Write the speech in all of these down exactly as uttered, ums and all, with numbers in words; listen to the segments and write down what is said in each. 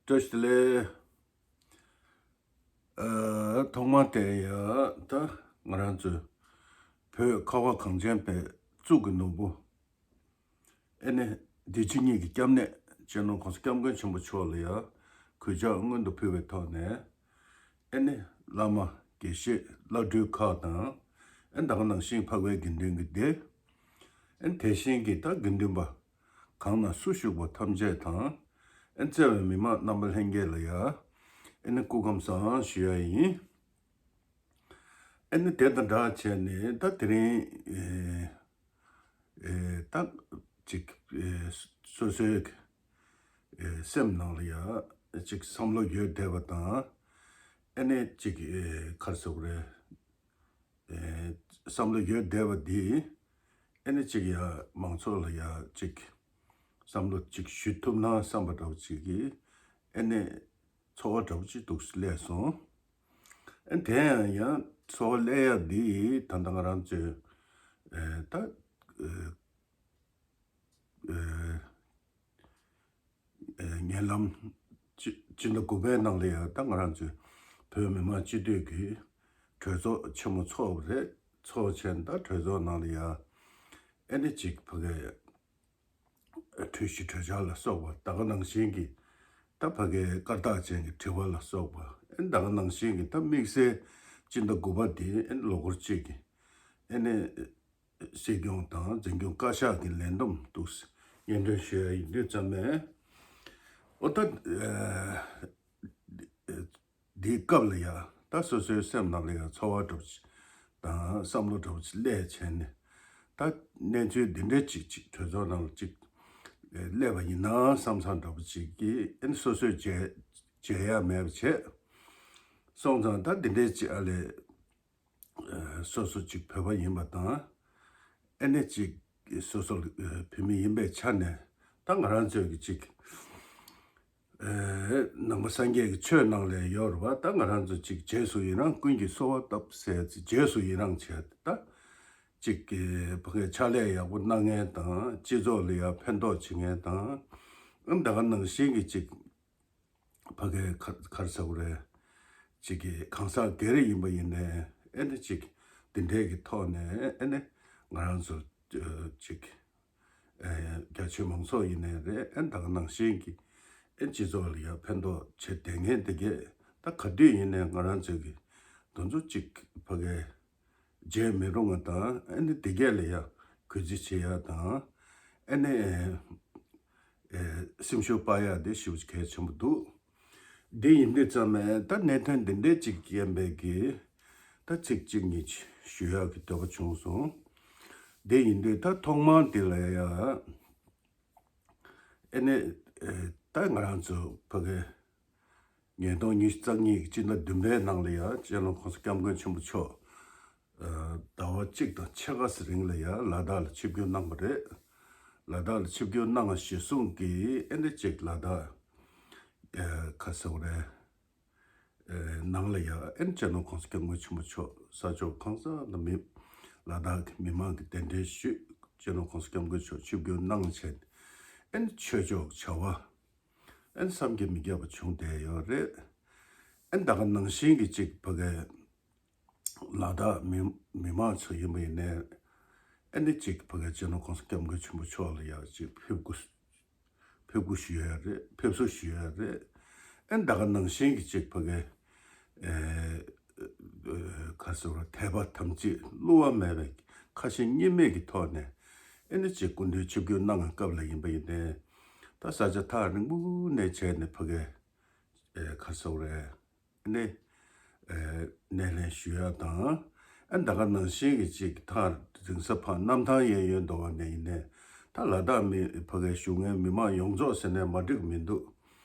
བཀྲ་ཤིས་བདེ་ལེགས། ཨ། ཐོག་མར་དེ་ཡ་ད་ང་རང་ཚོའི་བོད་ཁ་བ་གངས་ཅན་པའི་གཙུག་གི་ནོར་བུ། ཨེ་ནི་བདེ་སྐྱིད་གཉིས་ཀྱི་སྐྱབས་གནས་སྤྱི་ནོར་༸གོང་ས་༸སྐྱབས་མགོན་ཆེན་པོ་མཆོག་ལ་ཡ་གུས་ཕྱག་སྔོན་དུ་ཕུལ་བའི་ཐོག་ནས། ཨེ་ནི་བླ་མ་དགེ་བཤེས་བླ་སྤྲུལ་ཁག་དང་། ཨེ་ད་ག་ནང་བཞིན་འཕགས་པའི་དགེ་འདུན་གྱི་སྡེ། ཨེ་དེ་བཞིན་གྱི་ད་དགེ་འདུན་པ་གང་ན་སུ་བཞུགས་པ་ཐམས་ཅད་དང་། ཨེ་བརྩེ་བའི་མི་མང་རྣམ་པ་ལྷན་རྒྱས་ལ་ཡ་ཨེ་ནི་སྐུ་ཁམས་བཟང་ཞུ་ཡ་ཡིན། ཨེ་ནི་དེ་དང་སྦྲགས་བྱས་ནས་ད་དེ་རིང་ཨེ་ཨེ་ད་ཅིག་ཨེ་སོ་སོའི་ཨེ་སེམས་ནང་ལ་ཡ་ཅིག་བསམ་བློ་ཡོད་བསྡད་པ་དང་། ཨེ་ནི་ཅིག་ཨེ་ག་རེ་ཟེར་དགོས་རེད། ཨེ་བསམ་བློ་ཡོད་བསྡད་པ་འདི་ཨེ་ནི་ཅིག་ཡ་མང་ཚོགས་ལ་ཡ་ཅིག་བསམ་བློ་ཅིག་ཞུ་ཐུབ་ན་བསམ་པ་འདྲ་བོ་ཅིག་གིས་ཨེ་ནི་ཚོར་བ་འདྲ་བོ་ཅིག་འདུག་སླེབས་སོང་། ཨེ་དེ་ཡང་ཡང་ཚོར་བ་སླེབས་ཡ་འདི་ད་ལྟ་ང་རང་ཚོའི་ཨེ་ད་ཨེ་ཨེ་ཨེ་ཉེ་ལམ་སྤྱི་སྤྱི་ཟླ་དགུ་པའི་ནང་ལ་ཡང་ད་ང་རང་ཚོའི་བོད་མི་མང་སྤྱི་འཐུས་ཀྱི་གྲོས་ཚོགས་ཆེན་མོ་ཚོགས་པ་རེད། ཚོགས་ཆེན་ད་གྲོས་ཚོགས་ནང་ལ་ཡང་ཨེ་ནི་ཅིག་ཕ་གི་གྲོས་གཞི་གྲོས་འཆར་ལ་སོགས་པ་ད་ག་ནང་བཞིན་གྱི་ད་ཕ་གིའི་སྐར་རྟགས་ཅན་གྱི་དྲི་བ་ལ་སོགས་པ། ཨེ་ད་ག་ནང་བཞིན་གྱི་ད་དམིགས་བསལ་སྤྱི་ཟླ་དགུ་པ་འདི་ཨེ་ལོ་འཁོར་གཅིག་གི་ཨེ་ནི་སྲིད་སྐྱོང་དང་འཛིན་སྐྱོང་བཀའ་ཤག་གི་ལས་བསྡོམས་འདུག་སྙན་སྒྲོན་ཞུ་ཡ་ཡིན་དུས་ཙམ་ནས། ཨོ་ད་ཨེ་འདིའི་སྐབས་ལ་ཡ་ད་སོ་སོའི་སེམས་ནང་ལ་ཡ་ཚོར་བ་འདྲ་པོ་ཅིག་དང་བསམ་བློ་འདྲ་པོ་ཅིག་སླེབས་བྱས་ནས། ད་གནས་ཚུལ་འདི་འདྲའི་ཅིག་ཅིག་གྲོས་ཚོགས་ནང་ལ་ཅིག་སླེབས་པ་ཡིན་ན་བསམ་བསམ་འདྲ་པོ་ཅིག་གིས་ཨེ་ནི་སོ་སོས་བརྗེད་བརྗེད་ཡ་མེད་པ་བྱས་སོང་ཙང་། ད་འདི་འདྲའི་ཅིག་ཨ་ལས་སོ་སོ་ཅིག་བོད་པ་ཡིན་པ་དང་། ཨེ་ནི་ཅིག་སོ་སོ་བོད་མི་ཡིན་པའི་ཆ་ནས་ད་ང་རང་ཚོའི་གི་ཅིག་ཨེ་ནང་པ་སངས་རྒྱས་ཀྱི་ཆོས་ནང་ལ་ཡོད་རེད་པ། ད་ང་རང་ཚོ་ཅིག་རྗེས་སུ་ཡི་རང་། ཀུན་གྱིས་གསོལ་བ་བཏབ་ཟེར་ཚེ་རྗེས་སུ་ཡི་རང་བྱས། ད་ཅིག་གི་ཕ་གིའི་ཕྱག་ལས་ཡག་པོ་གནང་མཁན་དང་སྤྱི་ཚོགས་ལ་ཡང་ཕན་ཐོགས་བྱེད་མཁན་དང་། ཨ་ད་ག་ནང་བཞིན་གྱི་ཅིག་ཕ་གིའི་ག་ག་རེ་ཟེར་དགོས་རེད། ཅིག་གི་གང་ཟག་སྒེར་ཡིན་པ་ཡིན་ནའི་ཨེ་ནི་ཅིག་འདི་འདྲའི་གི་ཐོག་ནས་ཨེ་ནི་ང་རང་ཚོ་ཅིག་ཨེ་རྒྱ་ཆེའི་མང་ཚོགས་ཡིན་ནའི་རེད། ཨེ་ད་ག་ནང་བཞིན་གྱི་ཨེ་སྤྱི་ཚོགས་ལ་ཡང་ཕན་ཐོགས་བྱེད་བསྡད་མཁན་དེ་གས་ད་ག་དུས་ཡིན་ནའི་ང་རང་ཚོའི་གི་དོན་ཚོ་ཅིག་ཕ་གིའི་བརྗེད་མི་རུང་བ་དང་། ཨེ་ནི་དེ་གས་ལ་ཡང་གུས་བརྩི་བྱེད་ཡ་དང་། ཨེ་ནི་ཨེ་སེམས་ཤུགས་སྤར་ཡ་དེ་ཞེ་པོ་གལ་ཆེན་པོ་འདུག་འདི་ཡིན་དུས་ཙམ་ནས་ད་གནད་དོན་འདི་འདྲའི་ཅིག་ཡིན་པའི་གི་ད་ཚིག་གཅིག་གཉིས་ཞུ་ཡག་གི་འདོད་པ་བྱུང་སོང་། འདི་ཡིན་དུས་ད་ཐོག་མར་འདི་ལ་ཡ་ཨེ་ནི་ཨེ་ད་ང་རང་ཚོ་ཕ་གི་ཉིས་སྟོང་ཉི་ཤུ་རྩ་གཉིས་ཀྱི་སྤྱི་ཟླ་བདུན་པའི་ནང་ལ་ཡ་སྤྱི་ནོར་༸གོང་ས་༸སྐྱབས་མགོན་ཆེན་པོ་མཆོག་ཟླ་བ་གཅིག་དང་ཕྱེད་ཀ་ཙམ་རིང་ལ་ཡ་ལ་དྭགས་ལ་ཆིབས་བསྒྱུར་གནང་བ་རེད། ལ་དྭགས་ལ་ཆིབས་བསྒྱུར་གནང་བ་གཞིར་བཟུང་གིས་ཨེ་འདི་ཅིག་ལ་དྭགས་ཨེ་ག་ཟེར་བ་རེད། ཨེ་ནང་ལ་ཡ་ཨེ་སྤྱི་ནོར་༸གོང་ས་༸སྐྱབས་མགོན་ཆེན་པོ་མཆོག་ས་ཕྱོགས་གང་ས་ལ་མི་ལ་དྭགས་ཀྱི་མི་མང་གིས་གདན་འདྲེན་ཞུས། སྤྱི་ནོར་༸གོང་ས་༸སྐྱབས་མགོན་མཆོག་ཆིབས་བསྒྱུར་གནང་བྱས་ཨེ་ཆོས་ཕྱོགས་བྱ་བ་ཨེ་བསམ་གྱིས་མི་ཁྱབ་པ་བྱུང་བསྡད་ཡོད་རེད། ཨེ་ད་ག་ནང་བཞིན་གྱི་ཅིག་ཕ་གི་ལ་དྭགས་མི་མི་མང་ཚོ་ཡིན་པ་ཡིན་ནའི་ཨེ་ནི་ཅིག་ཕ་གི་སྤྱི་ནོར་༸གོང་ས་༸སྐྱབས་མགོན་ཆེན་པོ་མཆོག་ལ་ཡ་ཅིག་ཕེབས་སྒོ་ཕེབས་སྒོ་ཞུ་ཡ་རེད། ཕེབས་བསུ་ཞུ་ཡ་རེད། ཨེ་ད་ག་ནང་བཞིན་གྱི་ཅིག་ཕ་གི་ཨེ་ག་ཟེར་བ་དད་པ་དམ་ཚིག་བསླུ་བ་མེད་པའི་ཁ་ཞེ་གཉིས་མེད་ཀྱི་ཐོག་ནས་ཨེ་ནི་ཅིག་སྐུ་མདུན་ཆིབས་བསྒྱུར་གནང་བའི་སྐབས་ལ་ཡིན་པ་ཡིན་ནའི་ད་ས་ཆ་ཐག་རིང་པོ་ནས་བྱས་ནས་ཕ་གི་ཨེ་ག་ཟེར་བ་རེད། ནས་ཨེ་སྣེ་ལེན་ཞུ་ཡ་དང་། ཨེ་ད་ག་ནང་བཞིན་གྱི་ཅིག་ཐག་རིང་ས་ཕར་གནམ་ཐང་གཡས་གཡོན་དུ་བ་ནས་ཡིན་ནའི་ད་ལ་དྭགས་མི་ཕ་གིའི་བཞུགས་མཁན་མི་མང་ཡོངས་རྫོགས་ཟེར་ནས་མ་འགྲིག་མི་འདུག་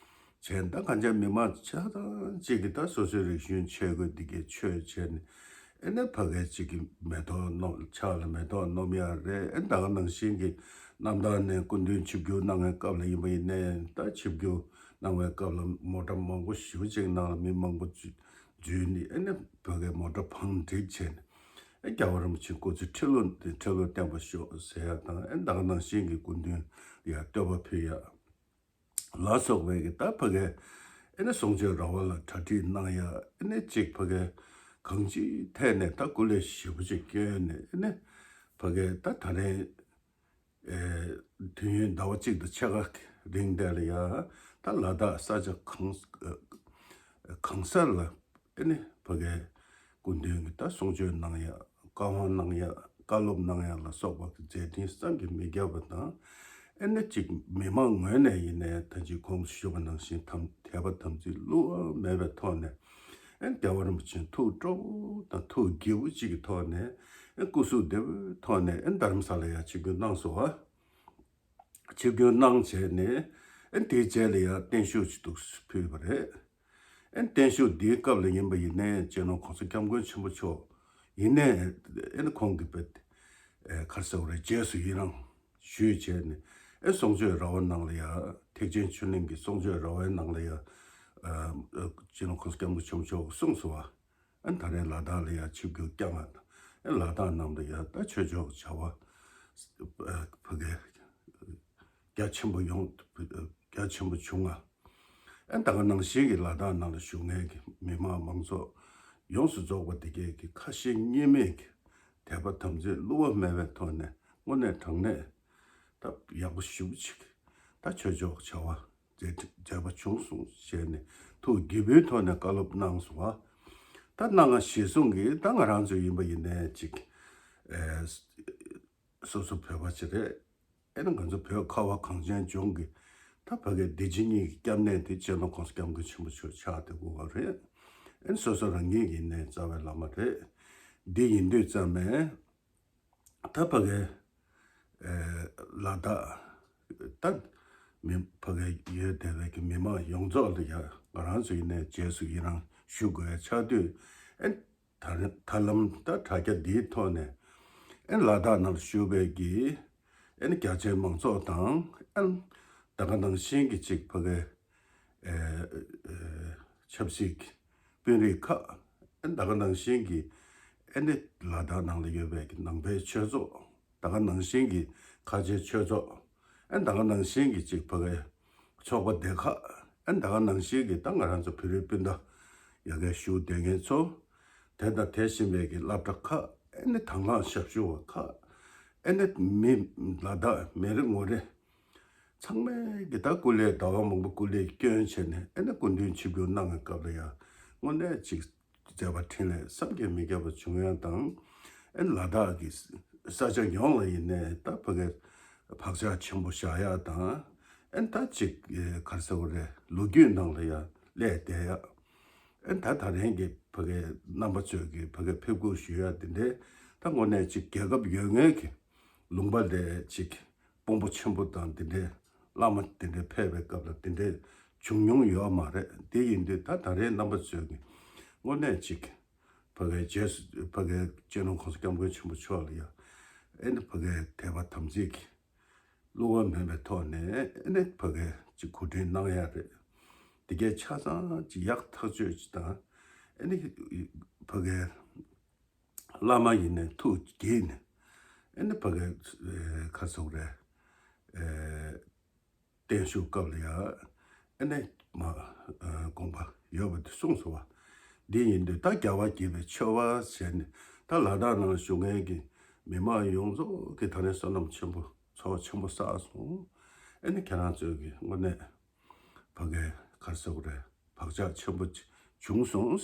བྱས་ད་གང་ཅི་མི་མང་ཆ་ཚང་གཅིག་གིས་ད་སོ་སོའི་རིག་གཞུང་ཆས་གོས་འདི་གའི་ཆོས་བྱས་ནས་ཨེ་ནས་ཕ་གིའི་གཅིག་གི་མེ་ཏོག་སྣོམ་ཕྱག་ལ་མེ་ཏོག་སྣོམ་ཡ་རེད། ཨེ་ད་ག་ནང་བཞིན་གྱི་གནམ་ཐང་ནས་སྐུ་མདུན་ཆིབས་བསྒྱུར་གནང་བའི་སྐབས་ལ་ཡིན་པ་ཡིན་ནའི་ད་ཆིབས་བསྒྱུར་གནང་བའི་སྐབས་ལ་མོ་ཊ་མང་པོ་ཞེ་པོ་ཅིག་ནང་ལ་མི་མང་པོ་འཛུལ་འཛུལ་ནས་ཨེ་ནས་ཕ་གིའི་མོ་ཊ་བང་སྒྲིག་བྱས་ནས་ཨེ་རྒྱལ་བ་རིན་པོ་ཆེ་སྐུ་ཚེ་ཁྲི་ལོ་ཁྲི་ལོ་བརྟན་པར་ཤོག་ཟེར་ཡ་དང་། ཨེ་ད་ག་ནང་བཞིན་གྱི་སྐུ་མདུན་ལ་ཡ་བསྟོད་པ་ཕུལ་ཡ་ལ་སོགས་པའི་གི་ད་ཕ་གིའི་ ཨེ་ནི་གསུང་ཆོས་ར་བ་ལ་གྲ་སྒྲིག་གནང་ཡ། ཨེ་ནི་གཅིག་ཕ་གི་གང་ཅིའི་ཐད་ནས་ད་སྐུ་ལས་ཞེ་པོ་ཅིག་བསྐྱོན་ནས། ཨེ་ནི་ཕ་གི་ད་ད་རེས་ཨེ་དུས་ཡུན་ཟླ་བ་གཅིག་དང་ཕྱེད་ཀ་རིང་དེ་ལ་ཡ། ད་ལ་དྭགས་ས་ཆ་གང་གང་སར་ལ་ཨེ་ནི་ཕ་གི་སྐུ་མདུན་གྱི་ད་གསུང་ཆོས་གནང་ཡ། བཀའ་དབང་གནང་ཡ། བཀའ་སློབ་གནང་ཡ་ལ་སོགས་པ་གི་མཛད་འཕྲིན་བསམ་གྱིས་མི་ཁྱབ་པ་དང་། ཨེ་ནི་གཅིག་མི་མང་ངོས་ནས་ཡིན་ནའི་ད་ཅི་གོང་དུ་ཞུས་པ་ནང་བཞིན་དམ་དད་པ་དམ་ཚིག་བསླུ་བ་མེད་པའི་ཐོག་ནས། ཨེ་རྒྱལ་བ་རིན་པོ་ཆེ་ཐུགས་སྤྲོ་པོ་དང་ཐུགས་དགྱེས་པོ་གཅིག་གི་ཐོག་ནས། ཨེ་སྐུ་གཟུགས་བདེ་པོའི་ཐོག་ནས་ཨེ་རྡ་རམ་ས་ལ་ཡ་ཆིབས་བསྒྱུར་གནང་སོང་བ། ཆིབས་བསྒྱུར་གནང་བྱས་ནས། ཨེ་དེའི་རྗེས་ལ་ཡ་བརྟན་བཞུགས་ཅིག་ཏུ་ཕུལ་བ་རེད། ཨེ་བརྟན་བཞུགས་འདིའི་སྐབས་ལ་ཡིན་པ་ཡིན་ནའི་སྤྱི་ནོར་༸གོང་ས་༸སྐྱབས་མགོན་ཆེན་པོ་མཆོག་ཡིན་ནའི་ཨེ་ཁོང་གིས་པད་ཨེ་ག་རེ་ཟེར་བ་རེད། རྗེས་སུ་ཡི་རང་ཞུས་བྱས་ནས། ཨེ་གསུང་ཆོས་ར་བ་ནང་ལ་ཡ། ཐེག་ཆེན་ཆོས་གླིང་གི་གསུང་ཆོས་ར་བའི་ནང་ལ་ཡ། ཨ་སྤྱི་ནོར་༸གོང་ས་༸སྐྱབས་མགོན་ཆེན་པོ་མཆོག་གིས་གསུངས་སོང་བ། ཨ་ད་རེས་ལ་དྭགས་ལ་ཡ་ཆིབས་བསྒྱུར་བསྐྱངས་ཡ་དང་། ཨ་ལ་དྭགས་ནང་དུ་ཡ་ད་ཆོས་ཕྱོགས་བྱ་བ་ཕ་གི་རྒྱ་ཆེན་པོ་ཡོང་། རྒྱ་ཆེན་པོ་བྱུང་ང་། ཨ་ད་ག་ནང་བཞིན་གྱི་ལ་དྭགས་ནང་ལ་བཞུགས་མཁན་གྱི་མི་མང་མང་ཚོགས་ཡོངས་སུ་རྫོགས་པ་དེ་གས་ཀྱི་ཁ་ཞེ་གཉིས་མེད་ཀྱི་དད་པ་དམ་ཚིག་བསླུ་བ་མེད་པའི་ཐོག་ནས་དངོས་གནས་དྲང་གནས་ད་ཡག་པོ་ཞེ་པོ་ཅིག་ད་ཆོས་ཕྱོགས་བྱ་བ་མཛད་མཛད་པ་བྱུང་སོང་ཞེས་ནས་ཐུགས་དགྱེས་པོའི་ཐོག་ནས་བཀའ་སློབ་གནང་སོང་བ། ད་གནང་བ་གཞིར་བཟུང་གིས་ད་ང་རང་ཚོ་ཡིན་པ་ཡིན་ནའི་ཅིག་ཨེ་སོ་སོ་བོད་པ་ཅིག་རེད། ཨེ་ནི་ང་ཚོ་བོད་ཁ་བ་གངས་ཅན་ལྗོངས་ཀྱི་ད་ཕ་གི་བདེ་སྐྱིད་གཉིས་ཀྱི་སྐྱབས་གནས་དེ་སྤྱི་ནོར་༸གོང་ས་༸སྐྱབས་མགོན་ཆེན་པོ་མཆོག་ཆགས་བསྡད་དགོས་པ་རེད། ཨེ་ནི་སོ་སོ་རང་ཉིད་ཡིན་ནའི་རྩ་བའི་བླ་མ་རེད། འདི་ཡིན་དུས་ཙམ་ནས། ད་ཕ་གི་ཨེ་ལ་དྭགས་ད་མི་ཕ་གི་ཡོད་བསྡད་པའི་གི་མི་མང་ཡོངས་རྫོགས་ལ་ཡ་ང་རང་ཚོ་ཡིན་ནའི་རྗེས་སུ་ཡི་རང་ཞུ་དགོས་ཡ་ཆགས་དུས། ཨེ་ད་རེ་ད་ལམ་ད་དྲ་རྒྱ་འདིའི་ཐོག་ནས་ཨེ་ལ་དྭགས་ནང་ལ་བཞུགས་པའི་གི་ཨེ་ནི་རྒྱ་ཆེའི་མང་ཚོགས་དང་། ཨེ་ད་ག་ནང་བཞིན་གྱི་ཅིག་ཕ་གི་ཨེ་ཨེ་ཆབ་སྲིད་ཀྱི་དཔོན་རིགས་ཁག། ཨེ་ད་ག་ནང་བཞིན་གྱི་ཨེ་ནི་ལ་དྭགས་ནང་ལ་ཡོད་པའི་གི་ནང་པའི་ཆོས་ཚོགས། ད་ག་ནང་བཞིན་གྱི་ཁ་ཆེའི་ཆོས་ཚོགས། ཨེ་ད་ག་ནང་བཞིན་གྱི་ཅིག་ཕ་གི་ཚོགས་པ་སྡེ་ཁག། ཨེ་ད་ག་ནང་བཞིན་གྱི་ད་ང་རང་ཚོ་བོད་རིགས་སྤུན་ཟླ་ཡ་གིར་བཞུགས་བསྡད་མཁན་ཚོ། དེ་དང་དེ་བཞིན་པའི་གི་སློབ་གྲྭ་ཁག། ཨེ་ནི་དང་བླངས་ཞབས་ཞུ་བ་ཁག། ཨེ་ནི་མི་ལ་དྭགས་མི་རེ་ངོ་རེ་ཚང་མས་གི་ད་སྐུ་ལས་ཟླ་བ་མང་པོ་སྐུ་ལས་བསྐྱོན་བྱས་ནས། ཨེ་ནི་སྐུ་མདུན་ཆིབས་བསྒྱུར་གནང་བའི་སྐབས་ལ་ཡ་དངོས་གནས་ཅིག་མཛད་པ་འཕྲིན་ལས་བསམ་གྱིས་མི་ཁྱབ་པ་བྱུང་ཡ་དང་། ཨེ་ལ་དྭགས་ཀྱི་ས་ཆ་ཡོངས་ལ་ཡིན་ནའི་ད་ཕ་གི་བག་ཆགས་ཆེན་པོ་བཞག་ཡ་དང་། ཨེ་ད་ཅིག་ག་རེ་ཟེར་བ་རེད། ལོ་རྒྱུས་ནང་ལ་ཡ་སླེབས་བསྡད་ཡ། ཨེ་ད་ད་རིང་གི་ཕ་གི་རྣམ་པ་ཚོས་ཀྱི་ཕ་གི་ཕེབས་སྒུག་ཞུ་ཡ་དེ་འདྲའི་ད་དངོས་གནས་ཅིག་རྒྱལ་ཁབ་ཡོད་མཁན་གྱི་ལུང་པ་ལས་ཅིག་དཔོན་པོ་ཆེན་པོ་དང་དེ་འདྲའི་བླ་མ་དེ་འདྲའི་ཕེབས་པའི་སྐབས་ལ་དེ་འདྲའི་བྱུང་མྱོང་ཡོད་མ་རེད། དེ་ཡིན་དུས་ད་ད་རེས་རྣམ་པ་ཚོས་ཀྱི་དངོས་གནས་ཅིག་ཕ་གིའི་རྗེས་སུ་ཕ་གིའི་སྤྱི་ནོར་༸གོང་ས་༸སྐྱབས་མགོན་ཆེན་པོ་མཆོག་ལ་ཡ་ཨེ་ནི་ཕ་གིའི་དད་པ་དམ་ཚིག་གི་བསླུ་བ་མེད་པའི་ཐོག་ནས་ཨེ་ནི་ཕ་གིའི་ཅིག་གོ་སྒྲིག་གནང་ཡ་རེད། དེ་གའི་ཆ་ཚང་ཅིག་ཡག་ཐག་ཆོད་ཅིག་དང་། ཨེ་ནི་ཕ་གིའི་བླ་མ་ཡིན་ནའི་ཐུགས་དགྱེས་ནས། ཨེ་ནི་ཕ་གི་ཨེ་ག་རེ་ཟེར་དགོས་རེད། ཨེ་བརྟན་བཞུགས་སྐབས་ལ་ཡ་ཨེ་ནི་མ་ཨེ་དགོངས་པ་ཡོད་པ་དེ་གསུངས་སོང་བ། འདི་ཡིན་དུས་ད་རྒྱལ་བ་དགྱེས་པའི་ཆོས་པ་ཟེར་ནས། ད་ལ་དྭགས་ནང་བཞུགས་མཁན་གྱི་མི་མང་ཡོངས་རྫོགས་ཀྱིས་ད་རེས་བསོད་ནམས་ཆེན་པོ་ཚོགས་ཆེན་པོ་བསགས་སོང་། ཨེ་ནི་ཁྱེད་རང་ཚོས་ཀྱི་དངོས་གནས་ཕ་གི་ག་རེ་ཟེར་དགོས་རེད། བག་ཆགས་ཆེན་པོ་ཅིག་བྱུང་སོང་།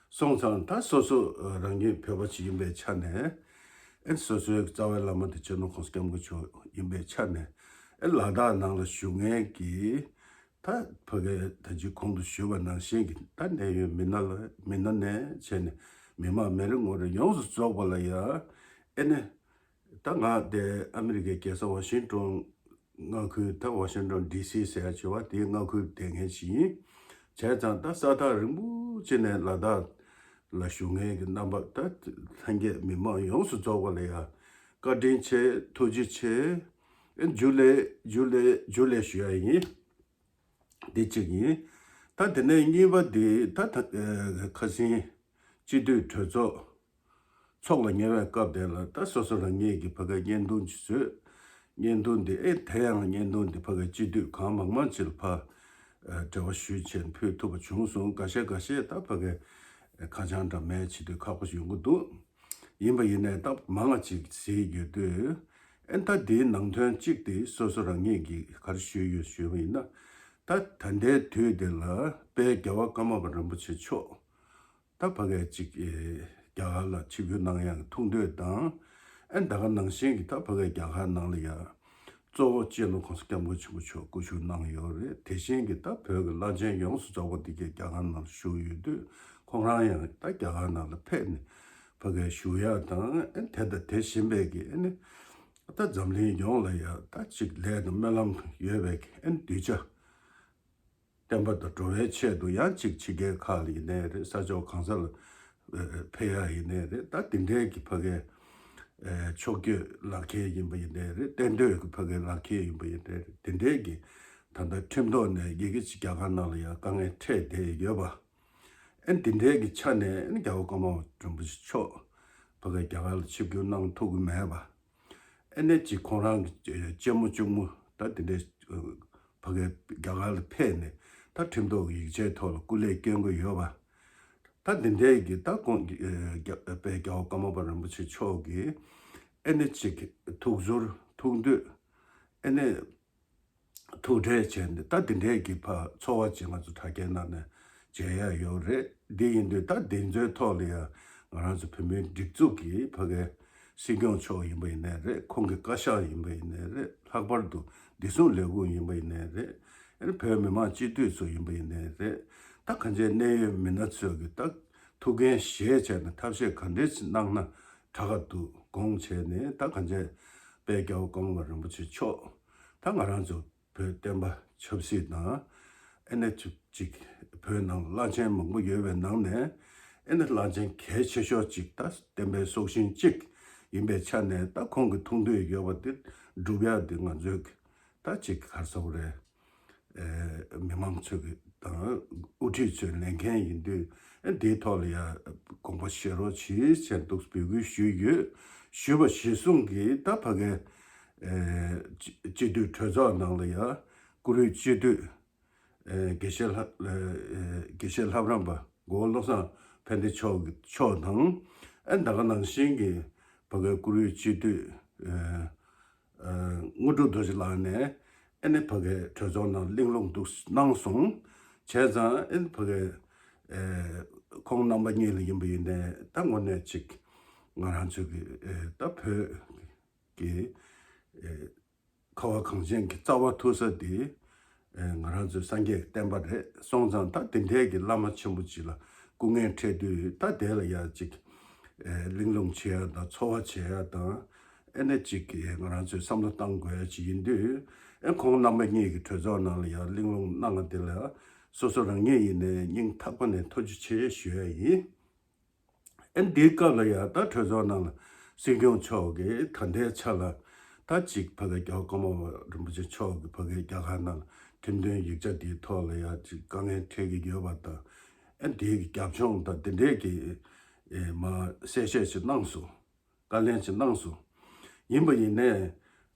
སོང་ཙང་ད་སོ་སོ་རང་ཉིད་བོད་པ་ཅིག་ཡིན་པའི་ཆ་ནས། ཨེ་སོ་སོའི་རྩ་བའི་བླ་མ་དེ་སྤྱི་ནོར་༸གོང་ས་༸སྐྱབས་མགོན་མཆོག་ཡིན་པའི་ཆ་ནས། ཨེ་ལ་དྭགས་ནང་ལ་བཞུགས་མཁན་གྱི་ད་ཕ་གི་ད་ཅི་གོང་དུ་ཞུས་པ་ནང་བཞིན་གྱི་ད་གནད་ཡོད་མི་སྣ་ལ་མི་སྣ་ནས་བྱས་ནས་མི་མང་མི་རེ་ངོ་རེ་ཡོངས་སུ་རྫོགས་པ་ལ་ཡ། ཨེ་ནི། ད་ང་དེ་ཨ་མི་རི་ཀའི་རྒྱལ་ས་ཝ་ཤིང་ཏོན་མངའ་ཁུལ། ད་ཝ་ཤིང་ཏོན་ཌི་སི་ཟེར་ཡ་བྱེད་པ་དེའི་མངའ་ཁུལ་བསྡད་མཁན་ཞིག་ཡིན། བྱས་ཙང་ད་ས་ཐག་རིང་པོ་ཅིག་ནས་ལ་དྭགས་ལ་བཞུགས་མཁན་གྱི་རྣམ་པ། ད་ལྷན་རྒྱས་མི་མང་ཡོངས་སུ་རྫོགས་པ་ལ་ཡ་བཀའ་དྲིན་ཆེ། ཐུགས་རྗེ་ཆེ། ཨེ་ཇུ་ལེ་ཇུ་ལེ་ཇུ་ལེ་ཞུ་ཡ་ཡིན། འདི་གཅིག་ཡིན། ད་དེ་ནས་གཉིས་པ་འདི་ད་ད་ཨེ་ཁ་སང་སྤྱི་འཐུས་གྲོས་ཚོགས་ཚོགས་ལ་ཉེ་བའི་སྐབས་དེ་ལ་ད་སོ་སོ་རང་ཉིད་ཀྱི་ཕ་གའི་བརྙན་ཐུང་ཅིག་བཟོས། བརྙན་ཐུང་འདི་ཨེ་དེ་ཡང་བརྙན་ཐུང་འདི་ཕ་གའི་སྤྱི་འཐུས་གང་མང་མང་ཅིག་ལ་ཕར་ འབྲེལ་བ་ཞུས་བྱས་ཕུལ་ཐུབ་པ་བྱུང་སོང་། འགའ་ཤས་འགའ་ཤས་ད་ཕ་གི་ཁ་བྱང་འདྲ་མེད་བྱེད་དུས་ཁག་པོ་ཞིག་ཡོང་གི་འདུག་ཡིན་པ་ཡིན་ནའི་ད་མང་ང་ཅིག་གཟིགས་ཡོད་དུས་ཨན་ད་འདིའི་ནང་དོན་གཅིག་དེ་སོ་སོ་རང་ཉིད་ཀྱིས་ག་རེ་ཞུས་ཡོད་ཞུས་པ་ཡིན་ན། ད་ད་ལྟའི་དུས་འདི་ལ་དཔལ་རྒྱལ་བ་ཀརྨ་པ་རིན་པོ་ཆེ་མཆོག་ད་ཕ་གིར་ཅིག་རྒྱ་གར་ལ་ཆིབས་བསྒྱུར་གནང་ཡག་གི་ཐུགས་འདོད་དང་། ཨན་ད་ག་ནང་བཞིན་གྱི་ད་ཕ་གིར་རྒྱ་གར་ནང་ལ་ཡ་གཙོ་བོ་སྤྱི་ནོར་༸གོང་ས་༸སྐྱབས་མགོན་ཆེན་པོ་མཆོག་སྐུ་བཞུགས་གནང་ཡོད་རེད། དེ་བཞིན་གྱི་ད་བོད་ཀྱི་བླ་ཆེན་ཡོངས་སུ་རྫོགས་པ་འདི་གའི་རྒྱ་གར་ནང་ལ་བཞུགས་ཡོད་དུས་ཁོང་རང་ཡང་ད་རྒྱ་གར་ནང་ལ་ཕེབས་ནས་ཕ་གིར་བཞུགས་ཡག་དང་། ཨན་དེ་དང་དེ་བཞིན་པའི་གི་ཨན་ད་འཛམ་གླིང་ཡོངས་ལ་ཡ་ད་ཅིག་ལས་དང་སྨོན་ལམ་ཡོད་པའི་གི་ཨན་གདུལ་བྱ། བསྟན་པ་དང་འགྲོ་བའི་ཆེད་དུ་ཡང་ཅིག་ཕྱི་རྒྱལ་ཁག་ལ་ཡིན་ནའི་རེད། ས་ཕྱོགས་གང་ས་ལ་ཕེབས་ཡག་ཡིན་ནའི་རེད། ད་དེ་འདྲའི་གི་ཕ་གིའི་ཕྱོགས་བསྐྱོད་ལག་ཁྱེར་ཡིན་པ་ཡིན་ནའི་རེད། གཏན་སྡོད་ཀྱི་ཕ་གིའི་ལག་ཁྱེར་ཡིན་པ་ཡིན་ནའི་རེད། དེ་འདྲའི་གི་ད་ལྟ་ཁྲིམས་ཐོག་ནས་ཡི་གེ་ཅིག་རྒྱ་གར་ནང་ལ་ཡང་དཀའ་ངལ་འཕྲད་བསྡད་ཡོད་པ། ཨན་དེ་འདྲའི་གི་ཆ་ནས་ཨན་རྒྱལ་བ་ཀརྨ་པ་རིན་པོ་ཆེ་མཆོག་ཕ་གིར་རྒྱ་གར་ལ་ཆིབས་བསྒྱུར་གནང་ཐུབ་ཀྱི་མེད་པ། ཨ་ནེ་གཅིག་ཁོང་རང་གི་གཅེན་མོ་གཅུང་མོ་ད་དེ་འདྲའི་ཕ་གིར་རྒྱ་གར་ལ་ཕེབས་ནས་ད་ཁྲིམས་ཐོག་གི་ཡིག་ཆའི་ཐོག་ལ་སྐུ་ལས་སྐྱོན་གྱི་ཡོད་པ། ད་དེ་འདྲའི་གི་ད་ཁོང་གི་དཔལ་རྒྱལ་བ་ཀརྨ་པ་རིན་པོ་ཆེ་མཆོག་གི་ཨ་ནེ་གཅིག་ཐུགས་ཟུར་ཐུགས་འདོད་ཨ་ནེ་ཐུགས་ཁྲལ་བྱས་ནས་ད་དེ་འདྲའི་གི་ཕ་ཚོར་བ་ཅིག་ང་ཚོ་དྲ་རྒྱའི་ནང་ནས་མཇལ་ཡག་ཡོད་རེད། འདི་ཡིན་དུས་ད་འདི་ཚོའི་ཐོག་ལ་ཡང་ང་རང་ཚོ་བོད་མིའི་སྒྲིག་འཛུགས་ཀྱི་ཕ་གིའི་སྲིད་སྐྱོང་མཆོག་ཡིན་པ་ཡིན་ནའི་རེད། ཁོང་གི་བཀའ་ཤག་ཡིན་པ་ཡིན་ནའི་རེད། ལྷག་པར་དུ་བདེ་སྲུང་ལས་ཁུངས་ཡིན་པ་ཡིན་ནའི་རེད། ཨ་ནི་བོད་མི་མང་སྤྱི་འཐུས་ཚོ་ཡིན་པ་ཡིན་ནའི་རེད། ད་གང་ཅིའི་གནད་ཡོད་མི་སྣ་ཚོས་ཀྱི་ད་ཐུགས་འགན་བཞེས་བྱས་ནས་ཐབས་ཤེས་ག་འདྲས་ཅིག་གནང་ན་དྲག་ག་འདུག་དགོངས་བྱས་ནས། ད་གང་ཅིའི་དཔལ་རྒྱལ་བ་ཀརྨ་པ་རིན་པོ་ཆེ་མཆོག་ད་ང་རང་ཚོ་བོད་བསྟན་པ་ཆབ་སྲིད་དང་ཨ་ནེ་ཅིག་བོད་ནང་བླ་ཆེན་མང་པོ་ཡོད་པའི་ནང་ནས་ཨ་ནེ་བླ་ཆེན་གལ་ཆེ་ཤོས་ཅིག་ད་བསྟན་པའི་སྲོག་ཤིང་གཅིག་ཡིན་པའི་ཆ་ནས། ད་ཁོང་གི་ཐུགས་འདོད་ཡོད་པ་དེ་སྒྲུབ་ཡག་དེ་ང་ཚོའི་ད་ཅིག་ག་རེ་ཟེར་དགོས་རེད། ཨེ་མི་མང་ཚོས་ཀྱི་དང་དབུ་ཁྲིད་ཚོས་ལས་འགན་ཡིན་དུས། ཨེ་འདིའི་ཐོག་ལ་ཡང་དགོངས་པ་བཞེས་རོགས་གྱིས་ཟེར་འདུག་འབོད་སྐུལ་ཞུས་ཡོད། ཞུས་པ་གཞིར་བཟུང་གིས་ད་ཕ་གིའི་ཨེ་སྤྱི་སྤྱི་འཐུས་གྲོས་ཚོགས་ནང་ལ་ཡང་བཀུར་འོས་སྤྱི་འཐུས་ཨེ་དགེ་བཤེས་ལྷ་ཨེ་དགེ་བཤེས་ལྷ་བྲང་པ་མགོ་བོ་བློ་བཟང་ཕན་བདེ་མཆོག་གི་མཆོག་དང་། ཨེ་ད་ག་ནང་བཞིན་གྱི་ཕ་གིའི་བཀུར་འོས་སྤྱི་འཐུས་ཨེ་ཨ་དངོས་གྲུབ་རྡོ་རྗེ་ལགས་ནས་ཨ་ནི་ཕ་གིའི་གྲོས་ཚོགས་ནང་གླེང་སློང་འདུག་གནང་སོང་། བྱས་ཙང་ཨ་ནི་ཕ་གིའི་ཨེ་ཁོང་རྣམ་པ་གཉིས་ལ་ཡིན་པ་ཡིན་ནའི་ད་དངོས་གནས་ཅིག་ང་རང་ཚོའི་གི་ཨེ་ད་བོད་ཀྱི་ཨེ་ཁ་བ་གངས་ཅན་གྱི་རྩ་བ་ཐུག་ས་དེ་ཨེ་ང་རང་ཚོའི་སངས་རྒྱས་ཀྱི་བསྟན་པ་རེད་སོང་ཙང་། ད་དེ་འདྲའི་གི་བླ་མ་ཆེན་པོ་ཅིག་ལ་སྐུ་ངལ་འཕྲད་དུས་ད་དེ་ལ་ཡ་ཅིག་ཨེ་གླེང་སློང་བྱེད་ཡ་དང་ཚོར་བ་བྱེད་ཡ་དང་། ཨེ་ནས་གཅིག་གིས་ང་རང་ཚོས་བསམ་བློ་བཏང་དགོས་ཡ་ཅིག་ཡིན་དུས། ཨེ་ཁོང་རྣམ་པ་གཉིས་ཀྱི་གྲོས་ཚོགས་ནང་ལ་ཡང་གླེང་སློང་གནང་བ་དེ་ལ་སོ་སོ་རང་ཉིད་ཡིན་ནའི་སྙིང་ཐག་པ་ནས་ཐུགས་རྗེ་ཆེ་ཞུ་ཡ་ཡིན། ཨེ་འདིའི་སྐབས་ལ་ཡང་ད་གྲོས་ཚོགས་ནང་ལ་སྲིད་སྐྱོང་མཆོག་གིས་ད་ལྟའི་ཆ་ལ་ད་ཅིག་ཕ་གི་རྒྱལ་བ་ཀརྨ་པ་རིན་པོ་ཆེ་མཆོག་གིས་ཕ་གི་རྒྱ་གར་ནང་ལ་ཁྲིམས་དོན་ཡིག་ཆ་དེའི་ཐོག་ལ་ཡང་ཅིག་དཀའ་ངལ་འཕྲད་ཀྱི་ཡོད་པ་དང་། ཨེ་འདིའི་རྒྱབ་ལྗོངས་དང་དེ་འདྲའི་གི་ཨེ་མ་གསལ་བཤད་ཅིག་གནང་སོང་། བཀའ་ལན་ཅིག་གནང་སོང་། ཡིན་པ་ཡིན་ནའི་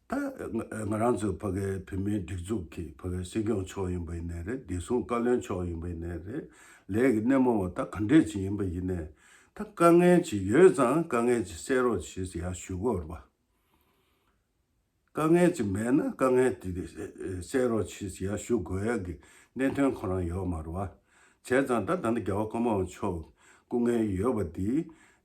ད་ང་ང་རང་ཚོའི་ཕ་གའི་བོད་མིའི་སྒྲིག་འཛུགས་ཀྱི་ཕ་གའི་སྲིད་སྐྱོང་མཆོག་ཡིན་པ་ཡིན་ནའི་རེད། བདེ་སྲུང་བཀའ་བློན་མཆོག་ཡིན་པ་ཡིན་ནའི་རེད། ལས་ཀྱི་སྣེ་མོ་བ་ད་ག་འདྲས་ཅིག་ཡིན་པ་ཡིན་ནའི་ད་དཀའ་ངལ་ཅིག་ཡོད་ཙང་དཀའ་ངལ་ཅིག་སེལ་རོགས་བྱེད་ཟེར་ཡ་ཞུ་དགོས་རེད་པ། དཀའ་ངལ་ཅིག་མེད་ན་དཀའ་ངལ་དེ་དེ་སེལ་རོགས་བྱེད་ཟེར་ཡ་ཞུ་དགོས་ཡ་གི་གནད་དོན་ཁོ་རང་ཡོད་མ་རེད་པ། བྱས་ཙང་ད་ད་ནི་རྒྱལ་བ་ཀརྨ་པ་མཆོག་སྐུ་ངལ་ཡོད་པ་འདི་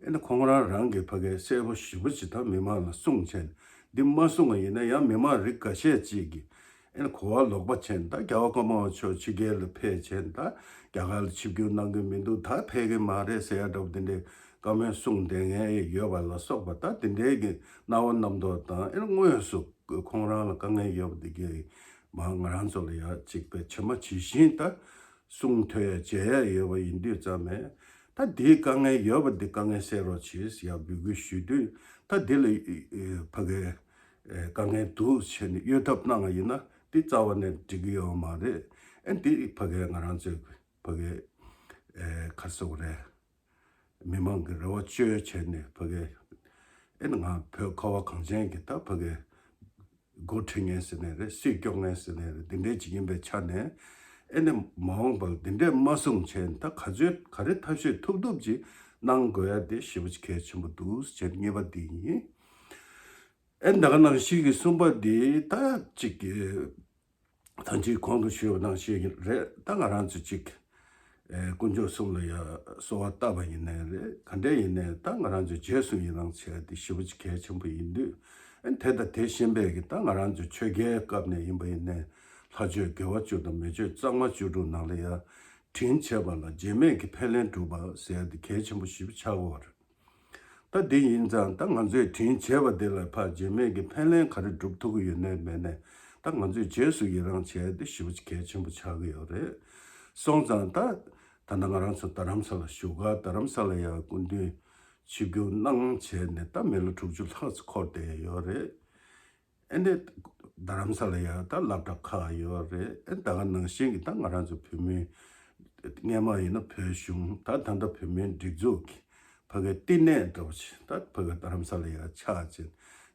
ཨེ་ནི་ཁོང་རང་རང་གི་ཕ་གའི་གསལ་པོ་ཞིབ་པོ་ཅིག་ད་མི་མང་ལ་གསུངས་བྱས་ནས། འདི་མ་གསུངས་པ་ཡིན་ན་ཡང་མི་མང་རིགས་འགའ་ཤས་ཅིག་གིས་ཨེ་ནི་གོ་བ་ལོག་པ་བྱས་ནས། ད་རྒྱལ་བ་ཀརྨ་པ་མཆོག་ཕྱི་རྒྱལ་ལ་ཕེབས་བྱས་ནས་ད་རྒྱ་གར་ལ་ཆིབས་བསྒྱུར་གནང་གི་མི་འདུག་ད་ཕེབས་གི་མ་རེད་ཟེར་ཡ་འདྲ་པོ་དེ་འདྲའི་བཀའ་མོལ་གསུངས་བསྡད་མཁན་ཡོད་པ་ལ་སོགས་པ། ད་དེ་འདྲའི་གི་སྣང་བ་རྣམ་རྟོག་དང་ཨེ་ནི་དངོས་སུ་ཁོང་རང་ལ་དཀའ་ངལ་ཡོད་པ་དེ་གས་མ་ང་རང་ཚོ་ལ་ཡ་གཅིག་པའི་ཇི་མ་ཇི་བཞིན་ད་གསུང་ཐོས་ཡ་མཇལ་ཡ་ཡོད་པ་ཡིན་དུས་ཙམ་ནས། ད་འདིའི་དཀའ་ངལ་ཡོད་པ་འདི་དཀའ་ངལ་སེལ་རོགས་བྱེད་ཟེར་ཡ་འབོད་སྐུལ་ཞུ་དུས། ད་འདི་ལ་ཕ་གའི་དཀའ་ངལ་འདུག་བྱས་ནས་གཡོལ་ཐབས་གནང་བ་ཡིན་ན་འདི་རྩ་བ་ནས་འགྲིག་གི་ཡོད་མ་རེད། ཨེ་འདི་ཕ་གའི་ང་རང་ཚོའི་ཕ་གའི་ཨེ་ག་རེ་ཟེར་དགོས་རེད། མི་མང་གི་རེ་བ་བཅོལ་བྱས་ནས་ཕ་གའི་ཨེ་ང་བོད་ཁ་བ་གངས་ཅན་གྱི་ད་ཕ་གའི་འགོ་ཁྲིད་མཁན་ཟེར་ནའི་རེད། སྲིད་སྐྱོང་མཁན་ཟེར་ནའི་རེད། འདི་འདྲའི་ཅིག་ཡིན་པའི་ཆ་ནས། ཨེ་ནས་མ་འོངས་པར་འདི་འདྲས་མ་གསུངས་བྱས་ནས་ད་ག་ཚོད་ག་རེ་ཐབས་ཤེས་ཐུབ་ཐུབ་ཅིག་གནང་དགོས་ཡ་དེ་ཞེ་པོ་ཅིག་གལ་ཆེན་པོ་འདུག་ཟེར་བྱས་གཉིས་པ་འདི་ཡིན། ཨེ་ད་ག་ནང་བཞིན་གྱི་གསུམ་པ་འདི་ད་ཅིག་གི་ད་ཅིག་གོང་དུ་ཞུས་པ་ནང་བཞིན་རེད། ད་ང་རང་ཚོ་ཅིག་ཨེ་དཀོན་མཆོག་གསུམ་ལ་ཡ་གསོལ་བ་བཏབ་པ་ཡིན་ནའི་རེད། ག་འདྲས་ཡིན་ནའི་ད་ང་རང་ཚོ་རྗེས་སུ་ཡི་རང་བྱས་ཏེ་ཞེ་པོ་ཅིག་གལ་ཆེན་པོ་ཡིན་དུས། ཨེ་དེ་དང་དེ་གཞན་པའི་གི་ད་ང་རང་ཚོ་ཆོས་རྒྱལ་སྐབས་ནས་ཡིན་པ་ཡིན་ནའི་ལྷ་ཆོས་དགེ་བ་བཅུ་དང་མི་ཆོས་གཙང་མ་བཅུ་དྲུག་ནང་ལ་ཡ་དྲིན་བྱས་པ་ལ་རྗེས་མེད་ཀྱི་ཕན་ལན་སྒྲུབ་པ་ཟེར་ཡ་དེ་གལ་ཆེན་པོ་ཞེ་པོ་ཆགས་ཀྱི་ཡོད་རེད། ད་འདི་ཡིན་ཙང་ད་ང་ཚོས་དྲིན་བྱས་པ་དེ་ལ་ཕར་རྗེས་མེད་ཀྱི་ཕན་ལན་ག་རེ་སྒྲུབ་ཐུབ་ཀྱི་ཡོད་ནའི་མེད་ནའི་ད་ང་ཚོས་རྗེས་སུ་ཡི་རང་བྱས་ཏེ་ཞེ་པོ་ཅིག་གལ་ཆེན་པོ་ཆགས་ཀྱི་ཡོད་རེད། སོང་ཙང་ད་ད་ནང་ང་རང་ཚོ་རྡ་རམ་ས་ལ་བཞུགས་སྒར་རྡ་རམ་ས་ལ་ཡ་སྐུ་མདུན་ཆིབས་བསྒྱུར་གནང་བྱས་ནས་ད་མི་ལོ་དྲུག་ཅུ་ལྷག་ཙམ་འཁོར་བསྡད་ཡོད་རེད། ཨེ་འདི་རྡ་རམ་ས་ལ་ཡ་ད་སློབ་གྲྭ་ཁག་ཡོད་རེད། ཨེ་ད་ག་ནང་བཞིན་གྱི་ད་ང་རང་ཚོ་བོད་མི་སྔས་མ་ཡིན་ན་བོད་གཞུང་ད་ད་ལྟ་བོད་མིའི་སྒྲིག་འཛུགས་ཀྱི་ཕ་གའི་བསྟི་གནས་འདྲ་བོ་ཞིག་ད་ཕ་གའི་རྡ་རམ་ས་ལ་ཡ་ཆགས་ཅིང་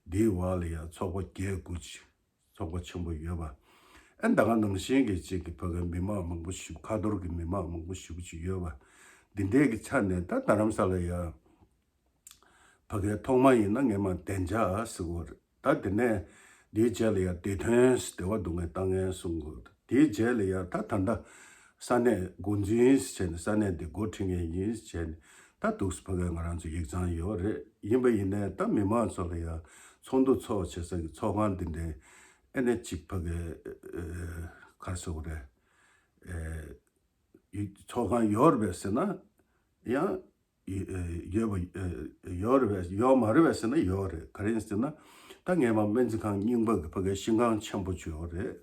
འདིའི་འོག་ལ་ཡ་ཚོགས་པ་བརྒྱད་དགུ་ཅིག་ཚོགས་པ་ཆེན་པོ་ཡོད་པ། ཨེ་ད་ག་ནང་བཞིན་གྱི་ཅིག་གི་ཕ་གའི་མི་མང་མང་པོ་ཞིག་ཁ་ཐོར་གྱི་མི་མང་མང་པོ་ཞིག་ཅིག་ཡོད་པ། འདི་འདྲའི་གི་ཆ་ནས་ད་རྡ་རམ་ས་ལ་ཡ་ཕ་གའི་ཐོག་མ་ཡིན་ན་སྔས་མ་བདེ་འཇགས་ཟེར་གོ་རེད། ད་དེ་ནས་དེའི་རྗེས་ལ་ཡ་བདེ་དོན་ཟེར་བདེ་བ་སྡུག་བསྔལ་ལྟ་ངན་གསུང་གོ། དེའི་རྗེས་ལ་ཡ་ད་ད་ལྟ་ས་གནས་འགོ་འཛིན་ཟེར་བྱས་ནས་ས་གནས་འདི་འགོ་ཁྲིད་མཁན་ཡིན་ཟེར་བྱས་ནས་ད་འདུག་སེ་ཕ་གའི་ང་རང་ཚོ་ཡིག་ཚང་ཡོད་རེད། ཡིན་པ་ཡིན་ནའི་ད་མི་མང་ཚོ་ལ་ཡ་ཚོགས་འདུ་ཚོགས་བྱེད་ས་ཀྱི་ཚོགས་ཁང་འདི་འདྲའི་ཨེ་ནས་ཅིག་ཕ་གའི་ག་རེ་ཟེར་དགོས་རེད། ཚོགས་ཁང་ཡོད་རེད་པས་ཟེར་ན་ཡང་ཡོད་པ་ཡོད་རེད་པས་ཡོད་མ་རེད་པས་ཟེར་ན་ཡོད་རེད། ག་རེ་ཡིན་ཟེར་ན་ད་སྔས་མ་སྨན་རྩིས་ཁང་རྙིང་པ་གི་ཕ་གའི་ཤིང་ཁང་ཆེན་པོ་ཅིག་ཡོད་རེད།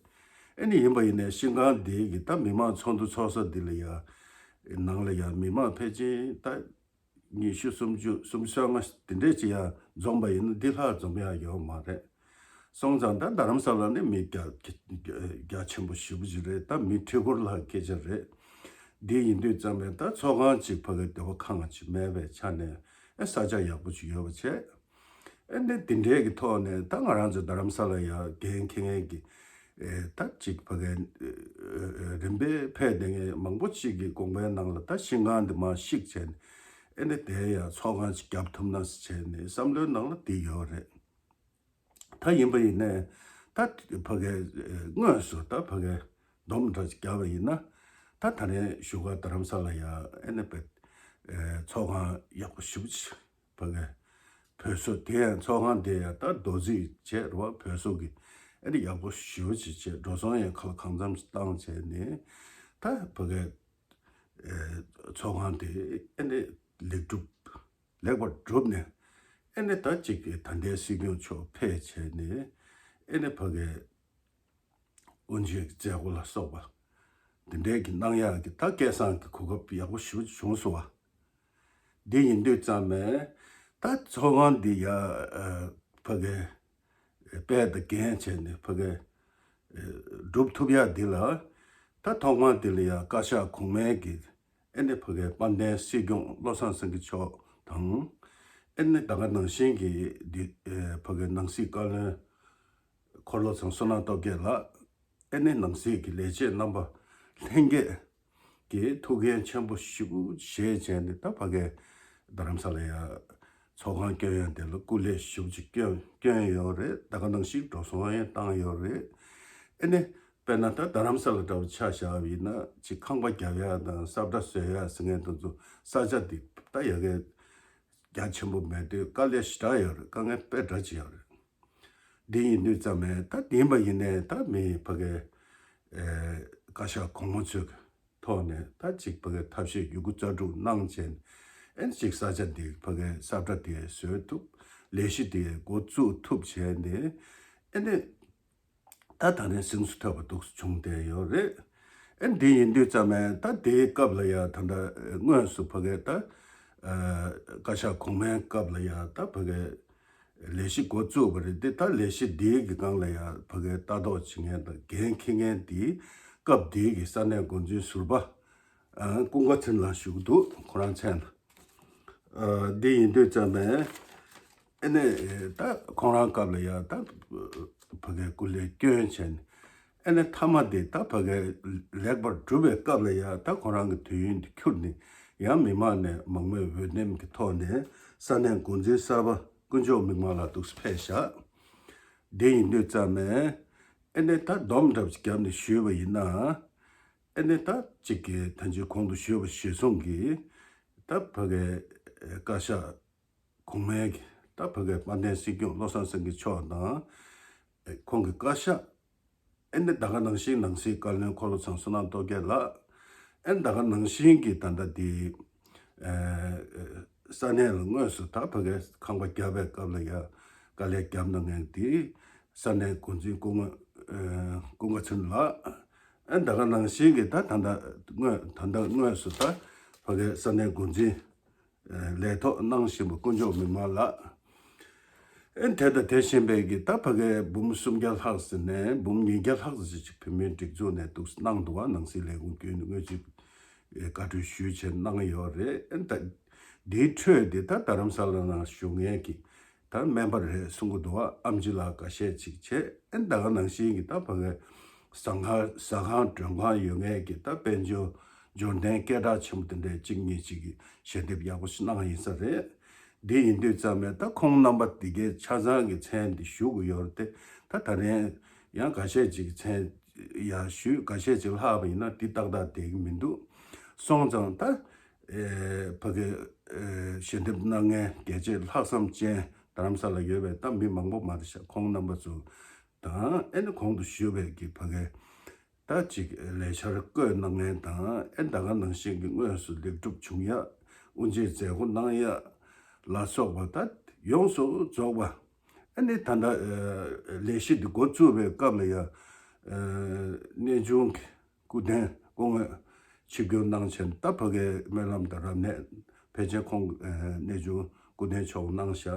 ཨེ་ནི་ཡིན་པ་ཡིན་ནའི་ཤིང་ཁང་འདི་གི་ད་མི་མང་ཚོགས་འདུ་ཚོགས་ས་འདི་ལ་ཡ་ནང་ལ་ཡ་མི་མང་ཕལ་ཆེར་ད་ཉི་ཤུ་སུམ་ཅུ་སུམ་ཅུ་སོ་ལྔ་དེ་འདྲས་ཅིག་ཡང་འཛོམས་པ་ཡིན་ན་འདི་ལྷག་འཛོམས་ཡག་ཡོད་མ་རེད། སོང་ཙང་ད་རྡ་རམ་ས་ལ་ནི་མི་རྒྱ་རྒྱ་ཆེན་པོ་ཞེ་པོ་ཅིག་རེད། ད་མི་ཁྲི་སྐོར་ལྷག་སྐད་ཆ་རེད། འདི་ཡིན་དུས་ཙམ་པས་ད་ཚོགས་ཁང་གཅིག་ཕ་གི་བདེ་བ་ཁང་གཅིག་མེད་པའི་ཆ་ནས་ཨེ་ས་ཆ་ཡག་པོ་ཅིག་ཡོད་པ་བྱས། ཨེ་འདི་འདི་འདྲའི་གི་ཐོག་ནས་ད་ང་རང་ཚོ་རྡ་རམ་ས་ལ་ཡ་འགན་འཁྱེར་མཁན་གྱི་ཨེ་ད་ཅིག་ཕ་གི་ཨེ་རིམ་པས་ཕེབས་བསྡད་མཁན་མང་པོ་ཅིག་གི་དགོངས་པའི་ནང་ལ་ད་ཤིང་ཁང་འདི་མར་བཤིག་བྱས་ནས་ཨེ་ནི་དེ་ཡ་ཚོགས་ཁང་ཅིག་བརྒྱབ་ཐུབ་ན་ཟེར་བྱས་ནས་བསམ་བློའི་ནང་ལ་འདི་ཡོད་རེད། ད་ཡིན་པ་ཡིན་ནའི་ད་ཕ་གི་དངོས་སུ་ད་ཕ་གི་སྡོམ་འདྲ་ཅིག་བརྒྱབ་པ་ཡིན་ན་ད་ད་རེས་བཞུགས་སྒར་རྡ་རམ་ས་ལ་ཡ་ཨེ་ནི་པའི་ཚོགས་ཁང་ཡག་པོ་ཞེ་པོ་ཅིག་ཕ་གི་བོད་སོག་དེ་ཡང་ཚོགས་ཁང་དེ་ཡང་ད་རྡོ་རྩིག་བྱས་རེད་བ། བོད་སོག་གི་ཨེ་ནི་ཡག་པོ་ཞེ་པོ་ཅིག་བྱས་འགྲོ་སོང་ཡང་ཁ་ལ་གང་འཚམ་ཞིག་བཏང་བྱས་ནས་ད་ཕ་གི་ཚོགས་ཁང་དེ་ཨེ་ནི་ལེགས་གྲུབ་ལེགས་པར་གྲུབ་ནས་ཨེ་ནི་ད་ཅིག་གི་ད་ལྟའི་སྲིད་སྐྱོང་མཆོག་ཕེབས་བྱས་ནས་ཨེ་ནི་ཕ་གི་དབུ་འབྱེད་ཀྱི་མཛད་སྒོ་ལ་སོགས་པ་འདི་འདྲའི་གི་གནང་ཡག་གི་ད་སྐལ་བཟང་གི་གོ་སྐབས་ཡག་པོ་ཞེ་པོ་ཅིག་བྱུང་སོང་བ། འདི་ཡིན་དུས་ཙམ་པས་ད་ཚོགས་ཁང་འདི་ཡ་ཕ་གི་དཔལ་དང་རྒྱན་བྱས་ནས་ཕ་གི་སྒྲུབ་ཐུབ་ཡག་འདི་ལ་ད་ཐོག་མར་འདི་ལ་ཡ་བཀའ་ཤག་གོང་མའི་གི་ཨེ་ནི་ཕ་གི་དཔལ་ལྡན་སྲིད་སྐྱོང་བློ་བཟང་སེང་གེ་མཆོག་དང་། ཨེ་ནི་ད་ག་ནང་བཞིན་གྱི་འདི་ཕ་གི་ནང་སྲིད་བཀའ་བློན་འཁོར་ལོ་ཚང་བསོད་ནམས་སྟོབས་རྒྱས་ལགས། ཨེ་ནི་ནང་སྲིད་ཀྱི་ལས་བྱེད་རྣམ་པ་ལྷན་རྒྱས་ཀྱིས་ཐུགས་འགན་ཆེན་པོ་ཞེ་པོ་བཞེས་བྱས་ནས་ད་ཕ་གི་རྡ་རམ་ས་ལ་ཡ་ཚོགས་ཁང་བསྐྱོན་ཡ་དེ་ལ་སྐུ་ལས་ཞེ་པོ་ཅིག་བསྐྱོན་བསྐྱོན་ཡོད་རེད། ད་ག་ནང་བཞིན་འགྲོ་སོང་ཡང་བཏང་ཡོད་རེད། ཨེ་ནི་དཔེར་ན་ད་རྡ་རམ་ས་ལ་འདྲ་བོ་ཆ་བཞག་པ་ཡིན་ན་ཅིག་ཁང་པ་རྒྱབ་ཡ་དང་ས་བཀྲ་བཟོ་ཡ་ཟེར་མཁན་དེ་ཚོ་ས་ཆ་དེ་ད་ཡ་གི་རྒྱ་ཆེན་པོ་མེད་དུས་དཀའ་ལས་ཞེ་དྲག་ཡོད་རེད། དཀའ་ངལ་དཔེ་འདྲ་ཅིག་ཡོད་རེད། འདི་ཡིན་དུས་ཙམ་པས་ད་དེ་ཡིན་པ་ཡིན་ནའི་ད་མི་ཕ་གི་ཨེ་བཀའ་ཤག་གོང་མ་ཚོའི་ཐོག་ནས་ད་ཅིག་ཕ་གི་ཐབས་ཤེས་ཡོད་རྒུ་རྩལ་སྤྲུགས་གནང་བྱས་ནས་ཨེ་ཅིག་ས་ཆ་འདི་ཕ་གི་ས་བཀྲ་དེ་བཟོས་ཐུབ། ལས་གཞི་དེ་འགོ་བཙུགས་ཐུབ་བྱས་ནས་ཨེ་ནི་ད་ད་ནས་སིང་སུ་ཐོས་པ་འདུག་སེ་བྱུང་བསྡད་ཡོད་རེད། ཨེ་འདི་ཡིན་དུས་ཙམ་པས་ད་དེའི་སྐབས་ལ་ཡ་ད་ད་དངོས་སུ་ཕ་གི་ད་ཨ་བཀའ་ཤག་གོང་མའི་སྐབས་ལ་ཡ་ད་ཕ་གི་ལས་གཞི་འགོ་བཙུགས་པ་རེད་དེ། ད་ལས་གཞི་འདིའི་གི་སྒང་ལ་ཡ་ཕ་གི་ལྟ་རྟོག་བྱེད་མཁན་དང་འགན་འཁྱེར་མཁན་དེ་སྐབས་དེའི་གི་ས་གནས་འགོ་འཛིན་ཟུར་པ་ཨ་ཀུན་དགའ་ཚེ་རིང་ལགས་བཞུགས་འདུག་ཁོ་རང་མཚན་ལ། ཨ་འདི་ཡིན་དུས་ཙམ་པས་ཨེ་ནས་ད་ཁོང་རང་སྐབས་ལ་ཡ་ད་ཕ་གི་སྐུ་ལས་བསྐྱོན་བྱས་ནས་ ཨ་ནི་མཐའ་མ་དེ་ད་ཕ་གིར་ལེགས་པར་གྲུབ་པའི་སྐབས་ལ་ཡང་ད་ཁོ་རང་གི་དུས་ཡུན་དེ་འཁྱོལ་ནས་ཡང་མི་མང་ནས་མང་མོས་འོས་འདེམས་ཀྱི་ཐོག་ནས་ས་གནས་འགོ་འཛིན་གསར་པ་དཀོན་མཆོག་མིག་དམར་ལགས་འདུག་སེ་ཕེབས་བཞག་དེ་ཡིན་དུས་ཙམ་ནས་ཨ་ནི་ད་སྡོམ་འདྲ་བརྒྱབ་ནས་ཞུས་པ་ཡིན་ན། ཨ་ནི་ད་གཅིག་གི་ད་ཅི་གོང་དུ་ཞུས་པ་གཞིར་བཟུང་གིས་ད་ཕ་གིའི་བཀའ་ཤག་གོང་མའི་གི་ད་ཕ་གིའི་དཔལ་ལྡན་སྲིད་སྐྱོང་བློ་བཟང་སེང་གེ་མཆོག་དང་ཁོང་གི་བཀའ་ཤག་ཨ་ནི་ད་ག་ནང་བཞིན་ནང་སྲིད་བཀའ་བློན་འཁོར་ལོ་ཚང་བསོད་ནམས་སྟོབས་རྒྱལ་ལགས། ཨ་ནི་ད་ག་ནང་བཞིན་གྱི་ད་ལྟ་དེ་ས་གནས་ལ་དངོས་སུ་ད་ཕ་གིའི་ཁང་པ་བརྒྱབ་པའི་སྐབས་ལ་ཡང་དཀའ་ལས་བརྒྱབ་གནང་མཁན་དེ་ས་གནས་འགོ་འཛིན་ཀུན་དགའ་ཀུན་དགའ་ཚེ་རིང་ལགས། ཨ་ནི་ད་ག་ནང་བཞིན་གྱི་ད་ད་ལྟ་དངོས་ད་ལྟ་དངོས་སུ་ད་ཕ་གིའི་ས་གནས་འགོ་འཛིན་ལས་ཐོག་གནང་བཞིན་པ་དཀོན་མཆོག་མིག་དམར་ལགས། ཨ་ནི་དེ་དང་དེ་བཞིན་པའི་གི་ད་ཕ་གིའི་འབུམ་སུམ་བརྒྱ་ལྷག་ཟེར་ནས་འབུམ་ཉིས་བརྒྱ་ལྷག་ཙམ་ཞིག་བོད་མིའི་སྒྲིག་འཛུགས་ནས་འདུག་གནང་འདུག་བ། ནང་སྲིད་ལས་ཁུངས་བརྒྱུད་ནས་དངོས་གཞི་བཀའ་འཁྲོལ་ཞུས་བྱས་གནང་ཡོད་རེད། ཨ་ནི་ད་འདིའི་ཁྲོད་དེ་ད་རྡ་རམ་ས་ལ་ནང་བཞུགས་མཁན་གྱི་ད་སྨན་པ་རེད་གསུང་གི་འདུག་བ། ཨེམ་ཆི་ལགས་འགའ་ཤས་ཅིག་བྱས། ཨ་ནི་ད་ག་ནང་བཞིན་གྱི་ད་ཕ་གིའི་ཟ་ཁང་ཟ་ཁང་མགྲོན་ཁང་ཡོད་མཁན་གྱི་ད་དཔལ་འབྱོར་འབྱོར་ལྡན་སྐད་གྲགས་ཆེན་པོ་དེ་འདྲའི་གཅིག་གཉིས་ཅིག་གིས་ཞལ་འདེབས་ཡག་པོ་ཞིག་གནང་ཡིན་ས་རེད། འདི་ཡིན་དུས་ཙམ་ནས་ད་ཁོང་རྣམ་པ་འདི་གའི་ཆ་ཚང་གི་མཚན་འདི་ཞུ་དགོས་ཡོད་རེད་དེ། ད་ད་རིང་ཡང་འགའ་ཤས་ཅིག་མཚན་ཡང་ཞུས། འགའ་ཤས་ཅིག་ལྷག་པ་ཡིན་ན་འདི་ཏག་ཏག་བསྡད་ཀྱི་མི་འདུག་སོང་ཙང་ད་ཨེ་ཕ་གི་ཨེ་ཞལ་འདེབས་གནང་མཁན་རྒྱལ་གཅེས་ལྷག་བསམ་ཅན་རྡ་རམ་ས་ལ་ཡོད་པའི་ད་མི་མང་པོ་མ་རེད་ཤག་ཁོང་རྣམ་པ་ཚོ་དང་ཨེ་ནི་གོང་དུ་ཞུས་པའི་གི་ཕ་གི་ད་ཅིག་ལས་འཆར་བཀོད་གནང་མཁན་དང་ཨེ་ད་ག་ནང་བཞིན་གྱི་དངོས་སུ་ལེགས་གྲུབ་བྱུང་ཡ། དབུ་འབྱེད་མཛད་སྒོ་གནང་ཡ་ལ་སོགས་པ་ད་ཡོངས་སུ་རྫོགས་པ། ཨེ་ནི་ད་ལྟ་ལས་གཞི་འདི་འགོ་བཙུགས་པའི་སྐབས་ལ་ཡ་གནས་ཆུང་གི་སྐུ་རྟེན་སྐུ་ངོ་ཆིབས་བསྒྱུར་གནང་བྱས་ད་ཕ་གིའི་སྨོན་ལམ་དང་རབ་གནས་ཕལ་ཆེར་ཁོང་གནས་ཆུང་སྐུ་རྟེན་མཆོག་གནང་བཞག་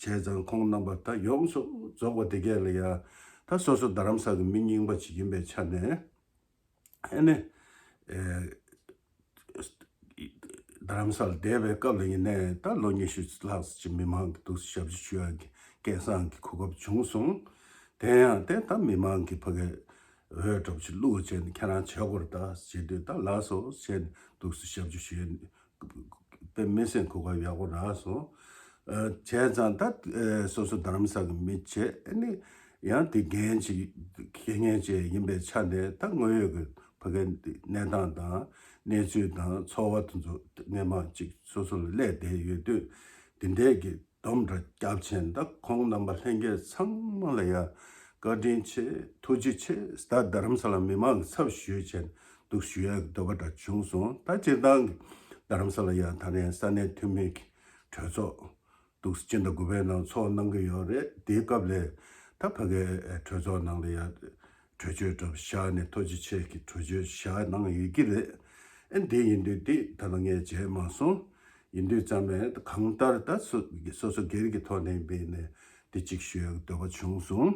བྱས་ཙང་ཁོང་རྣམ་པ་ད་ཡོངས་སུ་རྫོགས་པ་དེ་གས་ལ་ཡ་ད་སོ་སོ་རྡ་རམ་ས་གི་མི་རྙིང་པ་ཅིག་ཡིན་པའི་ཆ་ནས་ཨ་ནི་ཨེ་རྡ་རམ་ས་ལ་བསྡད་པའི་སྐབས་ལ་ཡིན་ནའི་ད་ལོ་ཉི་ཤུ་ལྷག་ཙམ་མི་མང་གི་འདུག་ཞབས་ཕྱི་ཞུ་ཡག་གི་སྐལ་བཟང་གི་གོ་སྐབས་བྱུང་སོང་། དེ་ཡང་དེ་ད་མི་མང་གི་ཕ་གི་འོས་གྲོགས་ཅིག་བླུགས་བྱས་ནས་ཁྱེད་རང་བྱེད་དགོས་རེད་ད་ཟེར་དུས་ད་ལགས་སོ་བྱས་ནས་འདུག་ཞབས་ཕྱི་ཞུ་ཡག་དཔེ་མི་སྲིད་གོ་སྐབས་ཡག་པོ་རག་སོང་། ཨ་བྱས་ཙང་ད་ཨ་སོ་སོ་རྡ་རམ་ས་གི་མི་བྱས་ཨ་ནི་ཡང་དེ་འགན་ཅིག་འཁྱེར་མཁན་ཅིག་ཡིན་པའི་ཆ་ནས་ད་དངོས་ཡོད་ཀྱི་ཕ་གའི་གནས་སྟངས་དང་གནས་ཚུལ་དང་འཚོ་བ་དེ་ཚོ་སྔས་མ་ཅིག་སོ་སོ་ལ་སླེབས་བསྡད་ཡོད་དུས་དེ་འདྲས་ཀྱི་སྡོམ་འདྲ་བརྒྱབ་བྱས་ད་ཁོང་རྣམ་པ་ལྷན་རྒྱས་ཚང་མ་ལ་ཡང་བཀའ་དྲིན་ཆེ། ཐུགས་རྗེ་ཆེ། ད་རྡ་རམ་ས་ལ་མི་མང་གི་ཚབ་ཞུས་བྱས་འདུག་ཞུ་ཡག་གི་འདོད་པ་འདྲ་བྱུང་སོང་། ད་སྤྱིར་བཏང་གི་རྡ་རམ་ས་ལ་ཡང་ད་རིང་ས་གནས་འཐུས་མི་གི་གྲོས་ཚོགས་འདུག་སྤྱི་ཟླ་དགུ་པའི་ནང་ཚོགས་གནང་གི་ཡོད་རེད། དེའི་སྐབས་ལ་ད་ཕ་གའི་གྲོས་ཚོགས་ནང་ལ་ཡང་གྲོས་ཆོད་འདྲ་བོ་བཞག་ནས་ཐུགས་རྗེ་ཆེ་གི་གྲོས་ཆོད་བཞག་གནང་ཡོད་ཀྱི་རེད། ཨ་འདི་ཡིན་དུས་འདི་ད་ལྟ་ངས་བརྗེད་མ་སོང་། ཡིན་དུས་ཙམ་པས་གང་ལྟར་ད་སོ་སོ་སོ་སྒེར་གྱི་ཐོག་ནས་འབད་ནས་འདི་གཅིག་ཞུ་ཡག་འདོད་པ་བྱུང་སོང་།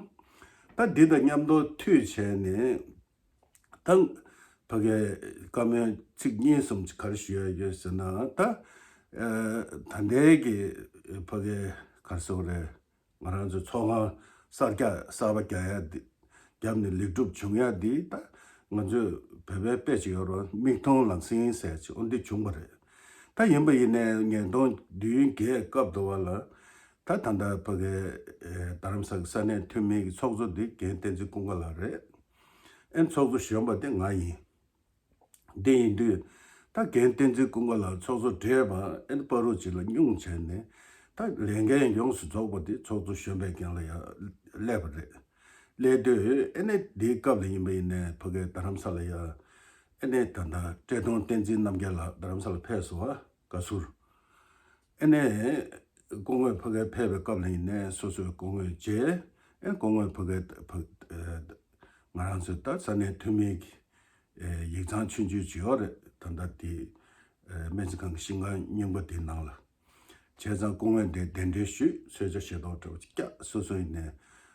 ད་འདི་དང་མཉམ་དུ་མཐུད་བྱས་ནས་ད་ཕ་གའི་བཀའ་མོལ་ཚིག་གཉིས་གསུམ་ཅིག་ག་རེ་ཞུ་ཡག་ཡོད་ཟེར་ན་ད་ཨ་ད་ལྟའི་གི་ཕ་གའི་ག་རེ་ཟེར་དགོས་རེད། ང་རང་ཚོའི་ཚོགས་ཁང་གསར་རྒྱག་གསར་པ་རྒྱག་ཡ་འདི་བརྒྱབ་ནས་ལེགས་གྲུབ་བྱུང་ཡ་འདི་ད་ང་ཚོས་བོད་པའི་དཔེ་ཅིག་ཡོད་རེད། མིག་མཐོང་ལག་ཟིན་ཟེར་ཅིག་འོ་འདི་བྱུང་བ་རེད། ད་ཡིན་པ་ཡིན་ནའི་ཉིས་སྟོང་བདུན་བརྒྱད་སྐབས་དུ་བ་ལ་ད་ད་ལྟ་ཕ་གའི་རྡ་རམ་ས་གི་ས་གནས་འཐུས་མི་གི་ཚོགས་གཙོ་འདི་རྒན་བསྟན་འཛིན་ཀུན་དགའ་ལགས་རེད། ཨེ་ཚོགས་གཙོ་གཞོན་པ་དེ་ང་ཡིན། འདི་ཡིན་དུས་ད་རྒན་བསྟན་འཛིན་ཀུན་དགའ་ལགས་ཚོགས་གཙོ་བགྲེས་པ་ཨེ་བར་རུ་ཅིག་ལ་སྙུང་བྱས་ནས་ད་ལས་འགན་ཡོངས་སུ་རྫོགས་པ་དེ་ཚོགས་གཙོ་གཞོན་པའི་འགན་ལ་ཡང་སླེབས་པ་རེད། སླེབས་དུས་ཨེ་ནས་འདིའི་སྐབས་ལ་ཡིན་པ་ཡིན་ནའི་ཕ་གའི་རྡ་རམ་ས་ལ་ཡང་ཨེ་ནས་ད་ལྟ་བཀྲས་མཐོང་བསྟན་འཛིན་རྣམ་རྒྱལ་ལགས་རྡ་རམ་ས་ལ་ཕེབས་སོང་བ་བཀའ་ཟུར། ཨེ་ནས་སྐུ་ངོ་ཕ་གའི་ཕེབས་པའི་སྐབས་ལ་ཡིན་ནའི་སོ་སོའི་སྐུ་ངོ་བྱས་ཨེ་སྐུ་ངོ་ཕ་གའི་ཕ་ཨེ་ང་རང་ཚོའི་ད་ས་གནས་འཐུས་མི་གི་ཡིག་ཚང་ཆུང་ཆུང་ཅིག་ཡོད་རེད། ད་ལྟ་དེ་སྨན་རྩིས་ཁང་གི་ཤིང་ཁང་རྙིང་པ་དེའི་ནང་ལ། བྱས་ཙང་སྐུ་ངོ་འདིར་གདན་འདྲེན་ཞུས། གསོལ་ཇ་བཞེས་ཐོག་འདྲ་བོ་ཅིག་བཀྱགས། སོ་སོ་ཡིན་ནའི་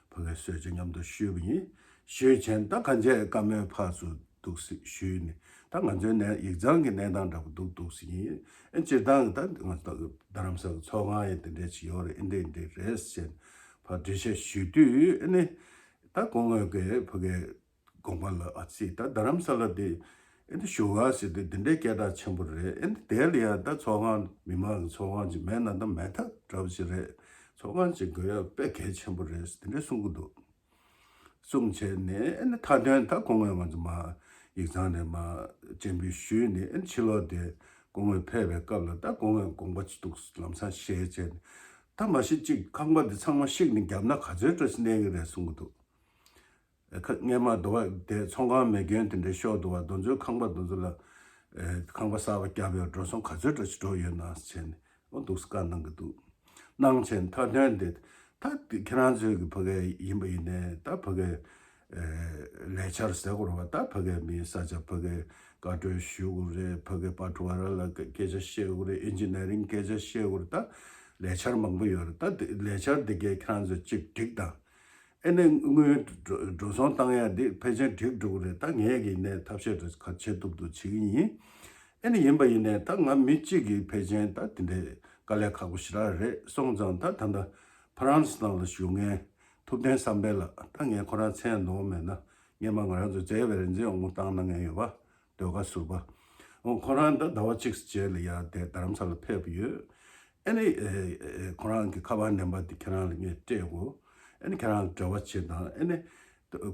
ཕ་གའི་གསོལ་ཇ་མཉམ་དུ་ཞུས་པ་ཡིན། ཞུས་བྱས་ད་གང་བྱས་བཀའ་མོལ་ཕར་ཚུར་འདུག་སེ་ཞུས་ནས་ད་ང་ཚོའི་ནས་ཡིག་ཚང་གི་གནས་སྟངས་འདྲ་བོ་འདུག་འདུག་སེ་ཡིན། ཨེ་སྤྱིར་བཏང་གི་ད་ང་ཚོ་རྡ་རམ་ས་གི་ཚོགས་ཁང་ཡང་དེ་འདྲས་ཅིག་ཡོད་རེད། ཨེ་འདྲས་འདྲས་རེད་ཟེར་ཕར་འགྲེལ་བཤད་ཞུས་དུས་ཨེ་ནས། ད་སྐུ་ངོ་གི་ཕ་གི་དགོངས་པ་ལ་ཨ་ཙི་ད་རྡ་རམ་ས་ལ་དེ་ཨེ་འདི་བཞུགས་སྒར་ཟེར་དུས་འདི་འདྲའི་སྐད་གྲགས་ཆེན་པོ་རེད། ཨེ་འདི་དེ་ལ་ཡང་ད་ཚོགས་ཁང་མི་མང་གི་ཚོགས་ཁང་ཅིག་མེད་ན་ད་མེད་ཐབས་འདྲ་པོ་ཅིག་རེད། ཚོགས་ཁང་ཅིག་དགོས་ཡ་དཔེ་གལ་ཆེན་པོ་རེད་ཟེར་དེ་འདྲ་གསུང་གི་འདུག་གསུངས་བྱས་ནས་ཨེ་ནི་མཐའ་དོན་ད་སྐུ་ངོས་ང་ཚོ་མ་ཡིག་ཚང་ནས་མ་སྤྱན་འབུལ་ཞུས་ནས་ཨེ་ནི་ཕྱི་ལོགས་དེ་སྐུ་ངོས་ཕེབས་པའི་སྐབས་ལ་ད་སྐུ་ངོས་དགོངས་པ་ཅིག་འདུག་ལམ་སང་བཞེས་བྱས་ནས་ད་མ་གཞི་གཅིག་ཁང་པ་འདི་ཚང་མ་བཤིག་ནས་བརྒྱབ་ན་ག་ཚོད་འདྲ་ཞིག་གནས་ཀྱི་རེད་གསུང་གི་འདུག་ཁ་སྔས་མ་དུ་བ་དེ་ཚོང་ཁང་མེ་སྐྱོན་དེ་འདྲའི་ཤོར་འདུག་བ། དེ་ཚོའི་ཁང་པ་དེ་ཚོ་ལ་ཨེ་ཁང་པ་གསར་པ་བརྒྱབ་ཡོད། འགྲོ་སོང་ག་ཚོད་འདྲ་ཞིག་འགྲོ་ཡོད་ན་བྱས་ནས་ཨོ་འདུག་སེ་བཀའ་གནང་གི་འདུག་གནང་བྱས་མཐའ་དོན་དེ་ད་ཁྱེད་རང་ཚོའི་གི་ཕ་གི་ཡིན་པ་ཡིན་ནའི་ད་ཕ་གི་ཨེ་ལས་འཆར་ཟེར་དགོས་རེད་བ། ད་ཕ་གི་མི་ས་ཆ་ཕ་གི་བཀའ་འཁྲོལ་ཞུ་དགོས་རེད། ཕ་གི་པ་ཊི་ཝ་ར་ལ་སྐད་ཆ་བཤད་དགོས་རེད། ཨིན་ཇི་ནི་ཡ་རིང་སྐད་ཆ་བཤད་དགོས་རེད། ད་ལས་འཆར་མང་པོ་ཡོད་རེད། ད་དེ་ལས་འཆར་དེ་གས་ཁྱེད་རང་ཚོ་གཅིག་སྒྲིག་དང་། ཨེ་ནས་དངུལ་འགྲོ་འགྲོ་སོང་བཏང་ཡ་འདི་ཕལ་ཆེར་འགྲིག་འགྲོ་གི་རེད། ད་ངས་ཀྱི་ནས་ཐབས་ཤེས་དེ་ག་བྱེད་ཐུབ་ཐུབ་བྱེད་ཀྱི་ཡིན། ཨེ་ནས་ཡིན་པ་ཡིན་ནས་ད་ང་མི་གཅིག་གིས་ཕལ་ཆེར་ད་དེ་འདྲའི་དཀའ་ལས་ཁག་པོ་ཞེ་དྲག་རེད། སོང་ཙང་ད་ད་ལྟ་ཕ་རན་སི་ནང་ལ་བཞུགས་མཁན་ཐུབ་བསྟན་བསམ་འཕེལ་ལགས། ད་ངས་ཁོ་རང་མཚན་འདོགས་མེད་ན་སྔས་མ་ང་རང་ཚོ་མཛད་པའི་རིག་འཛིན་འོག་མ་བཏང་གནང་མཁན་ཡོད་པ། ཟློས་གར་ཟུར་པ། འོ་ཁོ་རང་ད་ཟླ་བ་གཅིག་རྗེས་ལ་ཡར་དེ་རྡ་རམ་ས་ལ་ཕེབས་ཡོད། ཨེ་ནི་ཨེ་ཨེ་ཁོ་རང་གི་ཁ་པར་ནམ་བར་དེ་ཁྱེད་རང་ལ་ངས་སྤྲད་དགོས། ཨེ་ནི་ཁྱེད་རང་ལ་འབྲེལ་བ་བྱེད་དང་། ཨེ་ནི་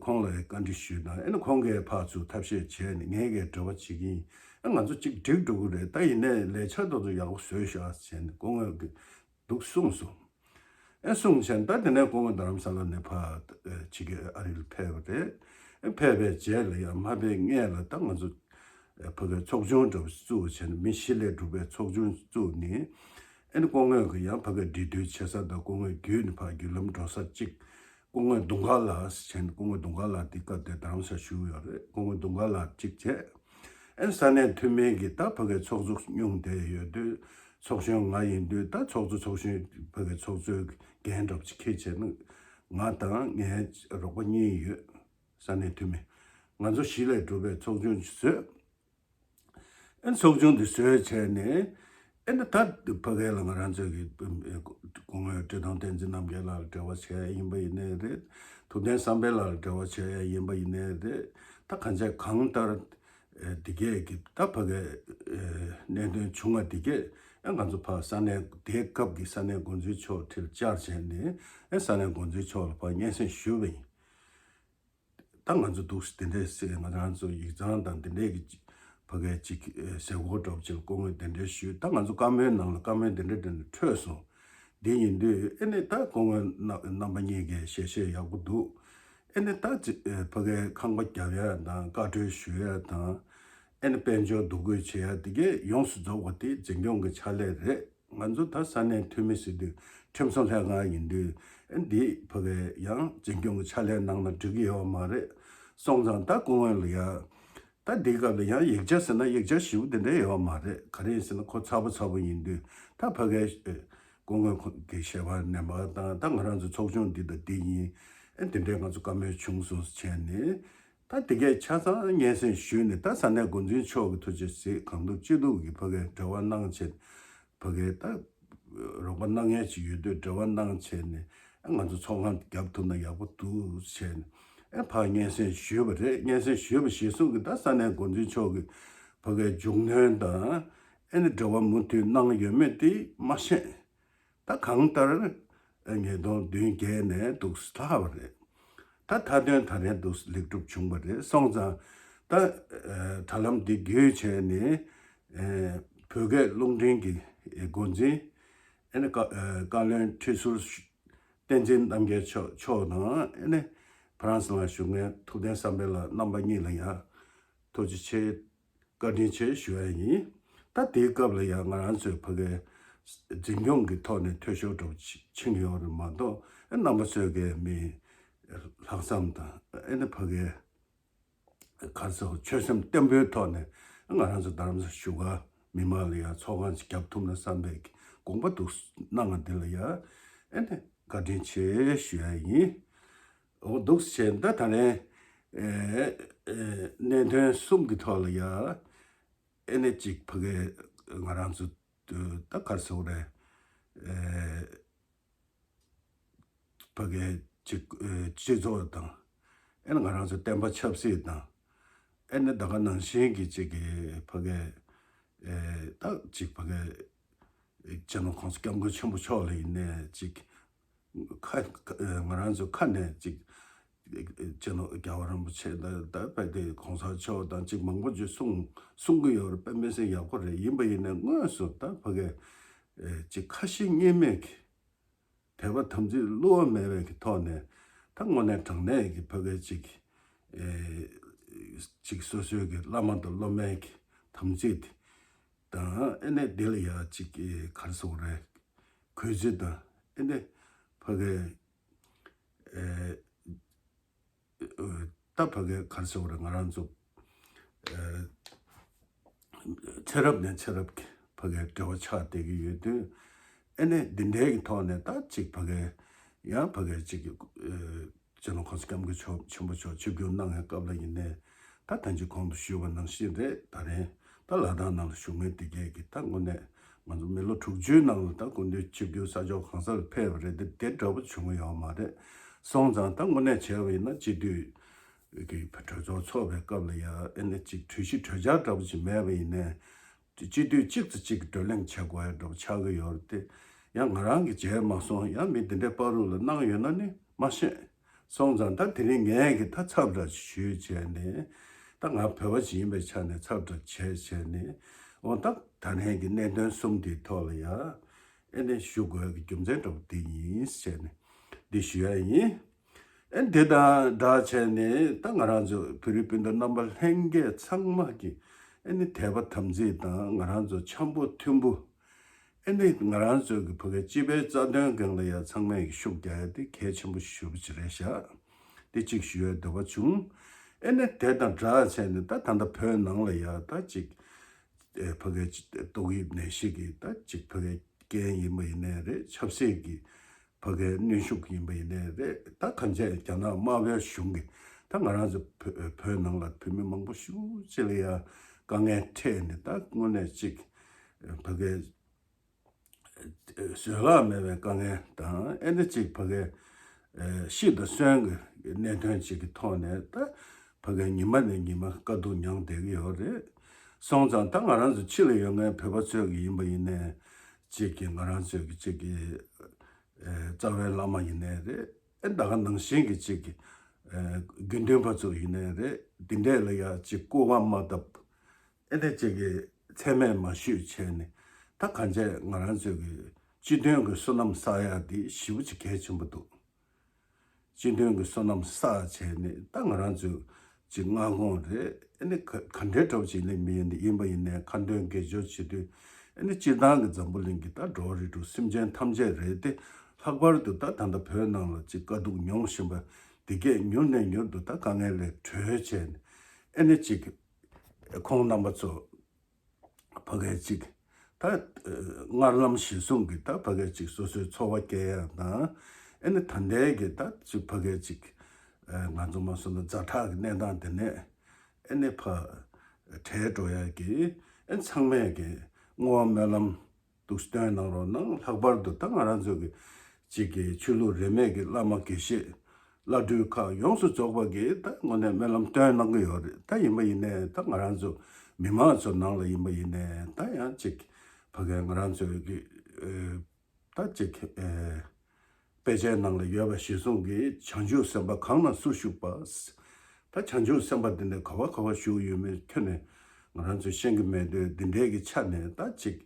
ཁོང་ལ་བཀའ་འདྲི་ཞུས་དང་། ཨེ་ནི་ཁོང་གིས་ཕར་ཚུར་ཐབས་ཤེས་བྱས་ནས་ངས་གིས་འབྲེལ་བ་བྱེད་ཀྱི་ཡིན། ཨེ་ང་ཚོ་གཅིག་འགྲིག་འགྲོ་གི་རེད། ད་ཡིན་ནའི་ལས་འཆར་དེ་ཚོ་ཡག་པོ་བཟོས་ཤག་ཟེར་ནས་སྐུ་ངོས་ཀྱིས་འདུག་གསུངས་སོང་། ཨེ་གསུངས་བྱས་ད་དེ་ནས་སྐུ་ངོ་རྡ་རམ་ས་ལ་ནས་ཕར་ཨེ་ཕྱི་རྒྱལ་ཨ་རི་ལ་ཕེབས་པ་རེད། ཨེ་ཕེབས་པའི་རྗེས་ལ་ཡང་མ་ཕེབས་སྔོན་ལ་ད་ང་ཚོ་ཨེ་ཕ་གིའི་ཚོགས་ཆུང་འདྲ་བོ་བཙུགས་བྱས་ནས་མི་བཞི་ལས་གྲུབ་པའི་ཚོགས་ཆུང་བཙུགས་ནས། ཨེ་ནི་སྐུ་ངོས་ཀྱིས་ཡང་ཕ་གིར་འབྲེལ་མཐུད་བྱེད་ས་དང་སྐུ་ངོས་བརྒྱུད་ནས་ཕར་བརྒྱུད་ལམ་འགྲོ་ས་གཅིག་སྐུ་ངོས་དུང་དཀར་ལགས་ཟེར་བྱས་ནས། སྐུ་ངོ་དུང་དཀར་ལགས་འདི་སྐབས་དེ་རྡ་རམ་ས་ལ་བཞུགས་ཡོད་རེད། སྐུ་ངོ་དུང་དཀར་ལགས་གཅིག་བྱས། ཨེ་ས་གནས་འཐུས་མི་གིས་ད་ཕ་གིའི་ཚོགས་གཙོ་སྙུང་བསྡད་ཡོད་དུས་ཚོགས་གཞོན་ང་ཡིན་དུས་ད་ཚོགས་གཙོ་ཚོགས་གཞོན་ཕ་གིའི་ཚོགས་གཙོའི་འགན་འདྲ་པོ་ཅིག་འཁྱེར་བྱས་ན། ང་དང་ངའི་རོགས་པ་གཉིས་ཡོད། ས་གནས་འཐུས་མི་ང་ཚོ་བཞི་ལས་གྲུབ་པའི་ཚོགས་ཆུང་ཅིག་བཟོས། ཨེ་ཚོགས་ཆུང་འདི་བཟོས་བྱས་ནས་ཨེ་ནི་ད་ཕ་གི་ལ་ང་རང་ཚོ་གི་སྐུ་ངོ་བཀྲས་མཐོང་བསྟན་འཛིན་རྣམ་རྒྱལ་ལགས་ལ་འབྲེལ་བ་བྱས་ཡིན་པ་ཡིན་ནའི་རེད། ཐུབ་བསྟན་བསམ་འཕེལ་ལགས་ལ་འབྲེལ་བ་བྱས་ཡིན་པ་ཡིན་ནའི་རེད། ད་གང་བྱས་གང་ལྟར་ཨེ་འདི་གས་ཀྱི་ད་ཕ་གི་ཨེ་གནད་དོན་བྱུང་བ་འདི་གས་ཨེ་ང་ཚོ་ཕར་ས་གནས་དེའི་སྐབས་ཀྱི་ས་གནས་འགོ་འཛིན་མཆོག་འཁྲིལ་བཅར་བྱས་ནས་ཨེ་ས་གནས་འགོ་འཛིན་མཆོག་ལ་ཕར་སྙན་སེང་ཞུས་པ་ཡིན། ད་ང་ཚོ་འདུག་སེ་དེ་འདྲས་སེ་ང་རང་ཚོ་ཡིག་ཚང་དང་དེ་འདྲས་ཀྱི་ཕ་གིའི་ཅིག་ཟས་གོ་འདྲ་པོ་ཅིག་ལ་སྐུ་ངོས་དེ་འདྲས་ཞུས། ད་ང་ཚོ་བཀའ་མོལ་ནང་ལ་བཀའ་མོལ་དེ་འདྲས་དེ་འདྲས་འཕྲོད་སོང་། འདི་ཡིན་དུས་ཨེ་ནི་ད་སྐུ་ངོ་རྣམ་རྣམ་པ་གཉིས་ཀྱིས་ཞལ་བཞེས་ཡག་པོ་འདུག་ཨེ་ནི་ད་ཅི་ཕ་གིའི་ཁང་པ་རྒྱབ་ཡ་དང་བཀའ་འཁྲོལ་ཞུ་ཡ་དང་ཨེ་ནི་དཔལ་འབྱོར་འདུ་འགོད་བྱེད་ཡ་དེ་གས་ཡོངས་སུ་རྫོགས་པ་དེ་འཛིན་སྐྱོང་གི་ཕྱག་ལས་རེད། ང་ཚོ་ད་ས་གནས་འཐུས་མི་ཟེར་དུས་ཁྲིམས་བཟོ་ལྷན་ཁང་ཡིན་དུས་ཨེ་འདི་ཕ་གིའི་ཡང་འཛིན་སྐྱོང་གི་ཕྱག་ལས་གནང་ན་འགྲིག་གི་ཡོད་མ་རེད། སོང་ཙང་ད་སྐུ་ངོ་ལ་ཡ་ད་འདི་སྐབས་ལ་ཡང་ཡིག་ཆ་ཟེར་ན་ཡིག་ཆ་ཞིབ་དེ་འདྲ་ཡོད་མ་རེད། ག་རེ་ཡིན་ཟེར་ན་ཁོ་ཚ་པོ་ཚ་པོ་ཡིན་དུས་ད་ཕ་གིའི་སྐུ་ངོ་ཁོ་གི་ཞལ་པར་ནས་མར་དང་ད་ང་རང་ཚོ་ཚོགས་ཆུང་འདི་དང་འདི་ཡིན། ཨེ་དེ་འདྲའི་ང་ཚོ་བཀའ་མོལ་བྱུང་སོང་བྱས་ནས། ད་དེ་གས་ཆ་ཚང་སྙན་སེང་ཞུས་ནས་ད་ས་གནས་འགོ་འཛིན་མཆོག་གི་ཐུགས་རྗེ་གཟིགས། གང་ཐུབ་ཅི་ཐུབ་ཀྱིས་ཕ་གིར་འབྲེལ་བ་གནང་བྱས་ཕ་གིར་ད་རོགས་པ་གནང་མཁན་ཅིག་ཡོད་དུས་འབྲེལ་བ་གནང་བྱས་ནས་ཨ་ང་ཚོ་ཚོགས་ཁང་རྒྱབ་ཐུབ་ན་ཡག་པོ་འདུག་བྱས་ནས་ཨ་ཕར་སྙན་སེང་ཞུས་པ་རེད། སྙན་སེང་ཞུས་པ་གཞིར་བཟུང་གིས་ད་ས་གནས་འགོ་འཛིན་མཆོག་གིས་ཕ་གིར་མཇུག་སྣོན་དང་ཨ་ནི་འབྲེལ་བ་མུ་མཐུད་གནང་ཡོད་མེད་དེ་མ་ཤེས། ད་གང་ལྟར་ཉིས་སྟོང་བདུན་བརྒྱད་ནས་འདུག་སེ་ལྷག་པ་རེད། ད་མཐའ་དོན་ད་རེས་འདུག་སེ་ལེགས་གྲུབ་བྱུང་བ་རེད། སོང་ཙང་ད་དྲ་ལམ་འདི་བརྒྱུད་བྱས་ནས་བོད་སྐད་རླུང་འཕྲིན་གྱི་འགོ་འཛིན་ཨ་ནི་བཀའ་བཀའ་བློན་ཁྲི་ཟུར་བསྟན་འཛིན་རྣམ་རྒྱལ་མཆོག་མཆོག་དང་ཨ་ནི་ཕ་རན་སི་ལ་བཞུགས་མཁན་ཐུབ་བསྟན་བསམ་འཕེལ་ལགས་རྣམ་པ་གཉིས་ལ་ཡང་ཐུགས་རྗེ་ཆེ། བཀའ་དྲིན་ཆེ་ཞུ་ཡ་ཡིན། ད་དེའི་སྐབས་ལ་ཡང་ང་རང་ཚོའི་ཕ་གིའི་འཛིན་སྐྱོང་གི་ཐོག་ནས་འཐུས་ཤོར་འགྲོ་ཕྱིན་ཡོད་རེད་མ་གཏོགས་རྣམ་པ་ཚོའི་གི་མི་ལྷག་བསམ་དང་ཨེ་ནི་ཕ་གིའི་ག་རེ་ཟེར་ཆོད་སེམས་བརྟན་པོའི་ཐོག་ནས་ང་རང་ཚོ་རྡ་རམ་ས་བཞུགས་སྒར་མི་མང་ལ་ཡང་ཚོགས་ཁང་ཅིག་རྒྱབ་ཐུབ་ན་བསམ་པའི་དགོངས་པ་འདུག་གནང་བ་འདི་ལ་ཡང་ཨེ་ནི་བཀའ་དྲིན་ཆེ་ཞུ་ཡ་ཡིན། འོ་འདུག་སེ་བྱས་ད་ད་ནས་ཨེ་ཨེ་གནད་དོན་གསུམ་གྱི་ཐོག་ལ་ཡ་ཨེ་ནས་ཅིག་ཕ་གི་ང་རང་ཚོ་ད་ག་རེ་ཟེར་དགོས་རེད། ཨེ་ཕ་གི་ཅིག་ཨེ་སྤྱི་ཚོགས་དང་ ཨེ་ནི་ང་རང་ཚོ་བསྟན་པ་ཆབ་སྲིད་དང་། ཨེ་ནི་ད་ག་ནང་བཞིན་གྱི་ཅིག་གི་ཕ་གི་ཨེ་ད་ཅིག་ཕ་གི་སྤྱི་ནོར་༸གོང་ས་༸སྐྱབས་མགོན་ཆེན་པོ་མཆོག་ལ་ཡིན་ནའི་ཅིག་ཁ་ང་རང་ཚོ་ཁ་ནས་ཅིག་སྤྱི་ནོར་༸རྒྱལ་བ་རིན་པོ་ཆེ་དང་ད་དཔེ་དེ་༸གོང་ས་མཆོག་དང་ཅིག་མང་པོ་ཅིག་གསུང་གསུང་གི་ཡོད་རེད། དཔེ་མི་སྲིད་ཡག་པོ་རེད། ཡིན་པ་ཡིན་ནའི་དངོས་སུ་ད་ཕ་གི་ཅིག་ཁ་ཞེ་གཉིས་མེད་ཀྱི་དད་པ་དམ་ཚིག་བསླུ་བ་མེད་པའི་གི་ཐོག་ནས་ད་དངོས་གནས་དྲང་གནས་ཀྱི་ཕ་གི་ཅིག་ཨེ་ཅིག་སོ་སོའི་གི་བླ་མ་དང་སློབ་མའི་གི་དམ་ཚིག་དེ་དང་། ཨེ་ནས་དེ་ལ་ཡ་ཅིག་གི་ག་རེ་ཟེར་དགོས་རེད། གུས་བརྩི་དང་། ཨེ་ནས་ཕ་གི་ཨེ་ད་ཕ་གི་ག་རེ་ཟེར་དགོས་རེད། ང་རང་ཚོ་ཨེ་ཚེ་རབས་ནས་ཚེ་རབས་ཀྱི་ཕ་གི་འབྲེལ་བ་ཆགས་བསྡད་ཀྱི་ཡོད་དུས། ཨེ་ནས་འདི་འདྲའི་གི་ཐོག་ནས་ད་ཅིག་ཕ་གི་ཡང་ཕ་གི་ཅིག་གི་ཨེ་སྤྱི་ནོར་༸གོང་ས་༸སྐྱབས་མགོན་མཆོག་ཆེན་པོ་མཆོག་ཆིབས་བསྒྱུར་གནང་བའི་སྐབས་ལ་ཡིན་ནའི། ད་ད་ཅི་གོང་དུ་ཞུས་པ་ནང་བཞིན་རེད། ད་རེས་ད་ལ་དྭགས་ནང་ལ་བཞུགས་མཁན་དེ་གས་ཀྱི་ད་དངོས་གནས་ང་ཚོ་མི་ལོ་དྲུག་ཅུའི་ནང་ལ་ད་སྐུ་མདུན་ཆིབས་བསྒྱུར་ས་ཕྱོགས་གང་སར་ཕེབས་པ་རེད་དེ། དེ་འདྲ་པོ་བྱུང་གི་ཡོད་མ་རེད། སོང་ཙང་ད་དངོས་གནས་བྱས་པ་ཡིན་ན་སྤྱི་འཐུས་ཀྱི་གྲོས་ཚོགས་ཚོགས་པའི་སྐབས་ལ་ཡ་ཨེ་ནས་ཅིག་གྲོས་གཞི་གྲོས་འཆར་འདྲ་པོ་ཅིག་མེད་པ་ཡིན་ནའི། སྤྱི་འཐུས་གཅིག་ཙམ་གཅིག་གི་བགྲོ་གླེང་བྱེད་དགོས་ཡ་འདྲ་པོ་ཆགས་ཀྱི་ཡོད་རེད་དེ། ཡང་ང་རང་གིས་བྱས་མ་སོང་། ཡང་མི་དེ་འདྲའི་བར་དུ་ལ་གནང་ཡོད་ན་ནི་མ་ཤེས། སོང་ཙང་ད་དེ་རིང་ངས་ཀྱི་ད་ཚབ་འདྲ་ཞུས་བྱས་ནས། ད་ང་བོད་པ་ཞིག་ཡིན་པའི་ཆ་ནས་ཚབ་འདྲ་བྱས་བྱས་ནས། འོ་ད་ད་ནས་ཀྱི་གནད་དོན་གསུམ་དེའི་ཐོག་ལ་ཡ་ཨེ་ནས་ཞུ་དགོས་ཀྱི་རྒྱུ་མཚན་འདྲ་པོ་དེ་ཡིན་བྱས་ནས་འདི་ཞུ་ཡ་ཡིན། ཨེ་དེ་དང་སྦྲགས་བྱས་ནས་ད་ང་རང་ཚོ་བོད་རིགས་སྤུན་ཟླ་རྣམ་པ་ལྷན་རྒྱས་ཚང་མ་གི་ཨེ་ནི་དད་པ་དམ་ཚིག་དང་། ང་རང་ཚོ་འཆམ་པོ་མཐུན་པོ། ཨེ་ནི་ང་རང་ཚོ་གི་ཕ་གི་སྤྱི་པའི་རྩ་དོན་སྒང་ལ་ཡ་ཚང་མས་ཀྱི་ཤུགས་རྒྱག་ཡ་དེ་གལ་ཆེན་པོ་ཞེ་པོ་ཅིག་རེད་ཤག་དེ་གཅིག་ཞུ་ཡའི་འདོད་པ་བྱུང་། ཨེ་ནི་དེ་དང་སྦྲགས་བྱས་ནས་ད་ད་ལྟ་བོད་ནང་ལ་ཡ་ད་ཅིག་ཨེ་ཕ་གི་ཏོག་དབྱིབས་ནད་གཞི་གི་ད་ཅིག་ཕ་གི་རྐྱེན་ཡིན་པ་ཡིན་ནའི་རེད། ཆབ་སྲིད་ཀྱི་ཕ་གིའི་གནོན་ཤུགས་ཡིན་པ་ཡིན་ནའི་རེད། ད་གང་ཅི་རྒྱ་ནག་དམར་པོའི་གཞུང་གིས་ད་ང་རང་ཚོ་བོད་བོད་ནང་ལ་བོད་མི་མང་པོ་ཞེ་པོ་ཅིག་ལ་ཡ་དཀའ་ངལ་འཕྲད་ནས། ད་དངོས་གནས་ཅིག་ཕ་གིའི་བཟོད་གླགས་མེད་པའི་དཀའ་ངལ་དང་། ཨེ་འདྲ་ཅིག་ཕ་གིའི་ཤི་དང་གསོན་གྱི་གནད་དོན་ཅིག་གི་ཐོག་ནས་ད་ཕ་གིའི་ཉི་མ་ནས་ཉི་མ་དཀའ་སྡུག་མྱངས་བསྡད་ཀྱི་ཡོད་རེད། སོང་ཙང་ད་ང་རང་ཚོ་ཕྱི་ལ་ཡོད་མཁན་བོད་པ་ཚོས་ཀྱི་ཡིན་པ་ཡིན་ནའི་ཅིག་གི་ང་རང་ཚོས་ཀྱི་ཅིག་གི་ཨེ་རྩ་བའི་བླ་མ་ཡིན་ནའི་རེད། ཨེ་ད་ག་ནང་བཞིན་གྱི་ཅིག་གི་ཨེ་དགེ་འདུན་པ་ཚོ་ཡིན་ནའི་རེད། འདི་འདྲས་ལ་ཡ་ཅིག་སྐུ་པར་མ་བཏབ། ཨེ་ད་ཅིག་གི་མཚན་སྨད་མ་ཞུས་བྱས་ནས། ད་གང་ཅི་ང་རང་ཚོས་ཀྱི་སྤྱི་མཐུན་གྱི་བསོད་ནམས་བསགས་ཡ་དེ་ཞེ་པོ་ཅིག་གལ་ཆེན་པོ་འདུག་སྤྱི་མཐུན་གྱི་བསོད་ནམས་བསགས་བྱས་ནས། ད་ང་རང་ཚོས་ཅིག་སྔ་དགོང་རེད། ཨེ་ནི་ག་ག་འདྲའི་འདྲ་པོ་ཅིག་ལས་མི་ཡིན་ནི་ཡིན་པ་ཡིན་ནའི་ཁ་འདོན་དགེ་སྦྱོར་བྱེད་དུས། ཨེ་ནི་སྤྱིར་བཏང་གི་འཛམ་བུ་གླིང་གི་ད་འགྲོ་བ་རིགས་དྲུག་སེམས་ཅན་ཐམས་ཅད་རེད་དེ། ལྷག་པར་དུ་ད་ད་ལྟ་བོད་ནང་ལ་ཅིག་དཀའ་སྡུག་མྱོང་བཞིན་པ་འདི་གས་མྱུར་ནས་མྱུར་དུ་ད་དཀའ་ངལ་ལས་གྲོལ་བྱས་ནས། ཨེ་ནི་ཅིག་ཁོང་རྣམ་པ་ཚོ་ཕ་གིའི་ཅིག་ད་སྔར་ལམ་གཞིར་བཟུང་གི་ད་ཕ་གིའི་ཅིག་སོ་སོའི་འཚོ་བ་སྐྱེལ་ཡ་དང་། ཨེ་ནི་ད་ལྟའི་གི་ད་ཅིག་ཕ་གིའི་ཅིག་ང་ཚོ་མ་སོང་ན་ཛ་དྲག་གི་གནས་སྟངས་དེ་ནས་ཨེ་ནི་ཕར་བྲལ་འགྲོ་ཡ་གི་ཨེ་ཚང་མས་གི་བསྔོ་བ་སྨོན་ལམ་འདུག་སྟོན་གནང་རོགས་གནང་། ལྷག་པར་དུ་ད་ང་རང་ཚོ་གི་ཅིག་གི་ཆོས་ལུགས་རིས་མེད་ཀྱི་བླ་མ་དགེ་བཤེས་བླ་སྤྲུལ་ཁག་ཡོངས་སུ་རྫོགས་པ་གིས་ད་དངོས་གནས་སྨོན་ལམ་སྟོན་གནང་གི་ཡོད་རེད། ད་ཡིན་པ་ཡིན་ནའི་ད་ང་རང་ཚོ་མི་མང་ཚོ་ནང་ལ་ཡིན་པ་ཡིན་ནའི་ད་ཡང་ཅིག་ཕ་གིའི་ང་རང་ཚོའི་གི་ཨེ་ད་ཅིག་ཨེ་དཔེ་ཆའི་ནང་ལ་ཡོད་པ་གཞིར་བཟུང་གིས་བྱང་ཆུབ་སེམས་དཔའ་གང་ན་སུ་བཞུགས་པ། ད་བྱང་ཆུབ་སེམས་དཔའ་འདི་ནས་ག་བ་ག་བ་བཞུགས་ཡོད་མེད་ཁྱོན་ནས་ང་རང་ཚོས་ཤེས་ཀྱི་མེད་དུས། འདི་འདྲའི་གི་ཆ་ནས་ད་ཅིག་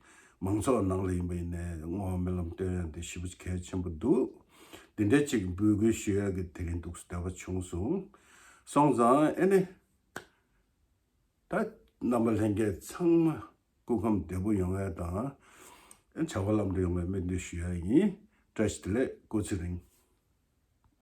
མང་ཚོགས་ནང་ལ་ཡིན་པ་ཡིན་ནའི་བསྔོ་བ་སྨོན་ལམ་སྟོན་ཡ་འདི་ཞེ་པོ་གལ་ཆེན་པོ་འདུག་འདི་འདྲའི་ཅིག་འབོད་སྐུལ་ཞུ་ཡ་གི་དེ་རིང་འདུག་སེ་འདོད་པ་བྱུང་སོང་། སོང་ཙང་ཨེ་ནི་ད་རྣམ་པ་ལྷན་རྒྱས་ཚང་མ་སྐུ་ཁམས་བདེ་པོ་ཡོང་ཡ་དང་། ཨེ་བྱ་བ་ལམ་འགྲོ་ཡོང་བའི་སྨོན་འདུན་ཞུ་ཡ་ཡིན། བཀྲ་ཤིས་བདེ་ལེགས། སྐུ་ཚེ་རིང་།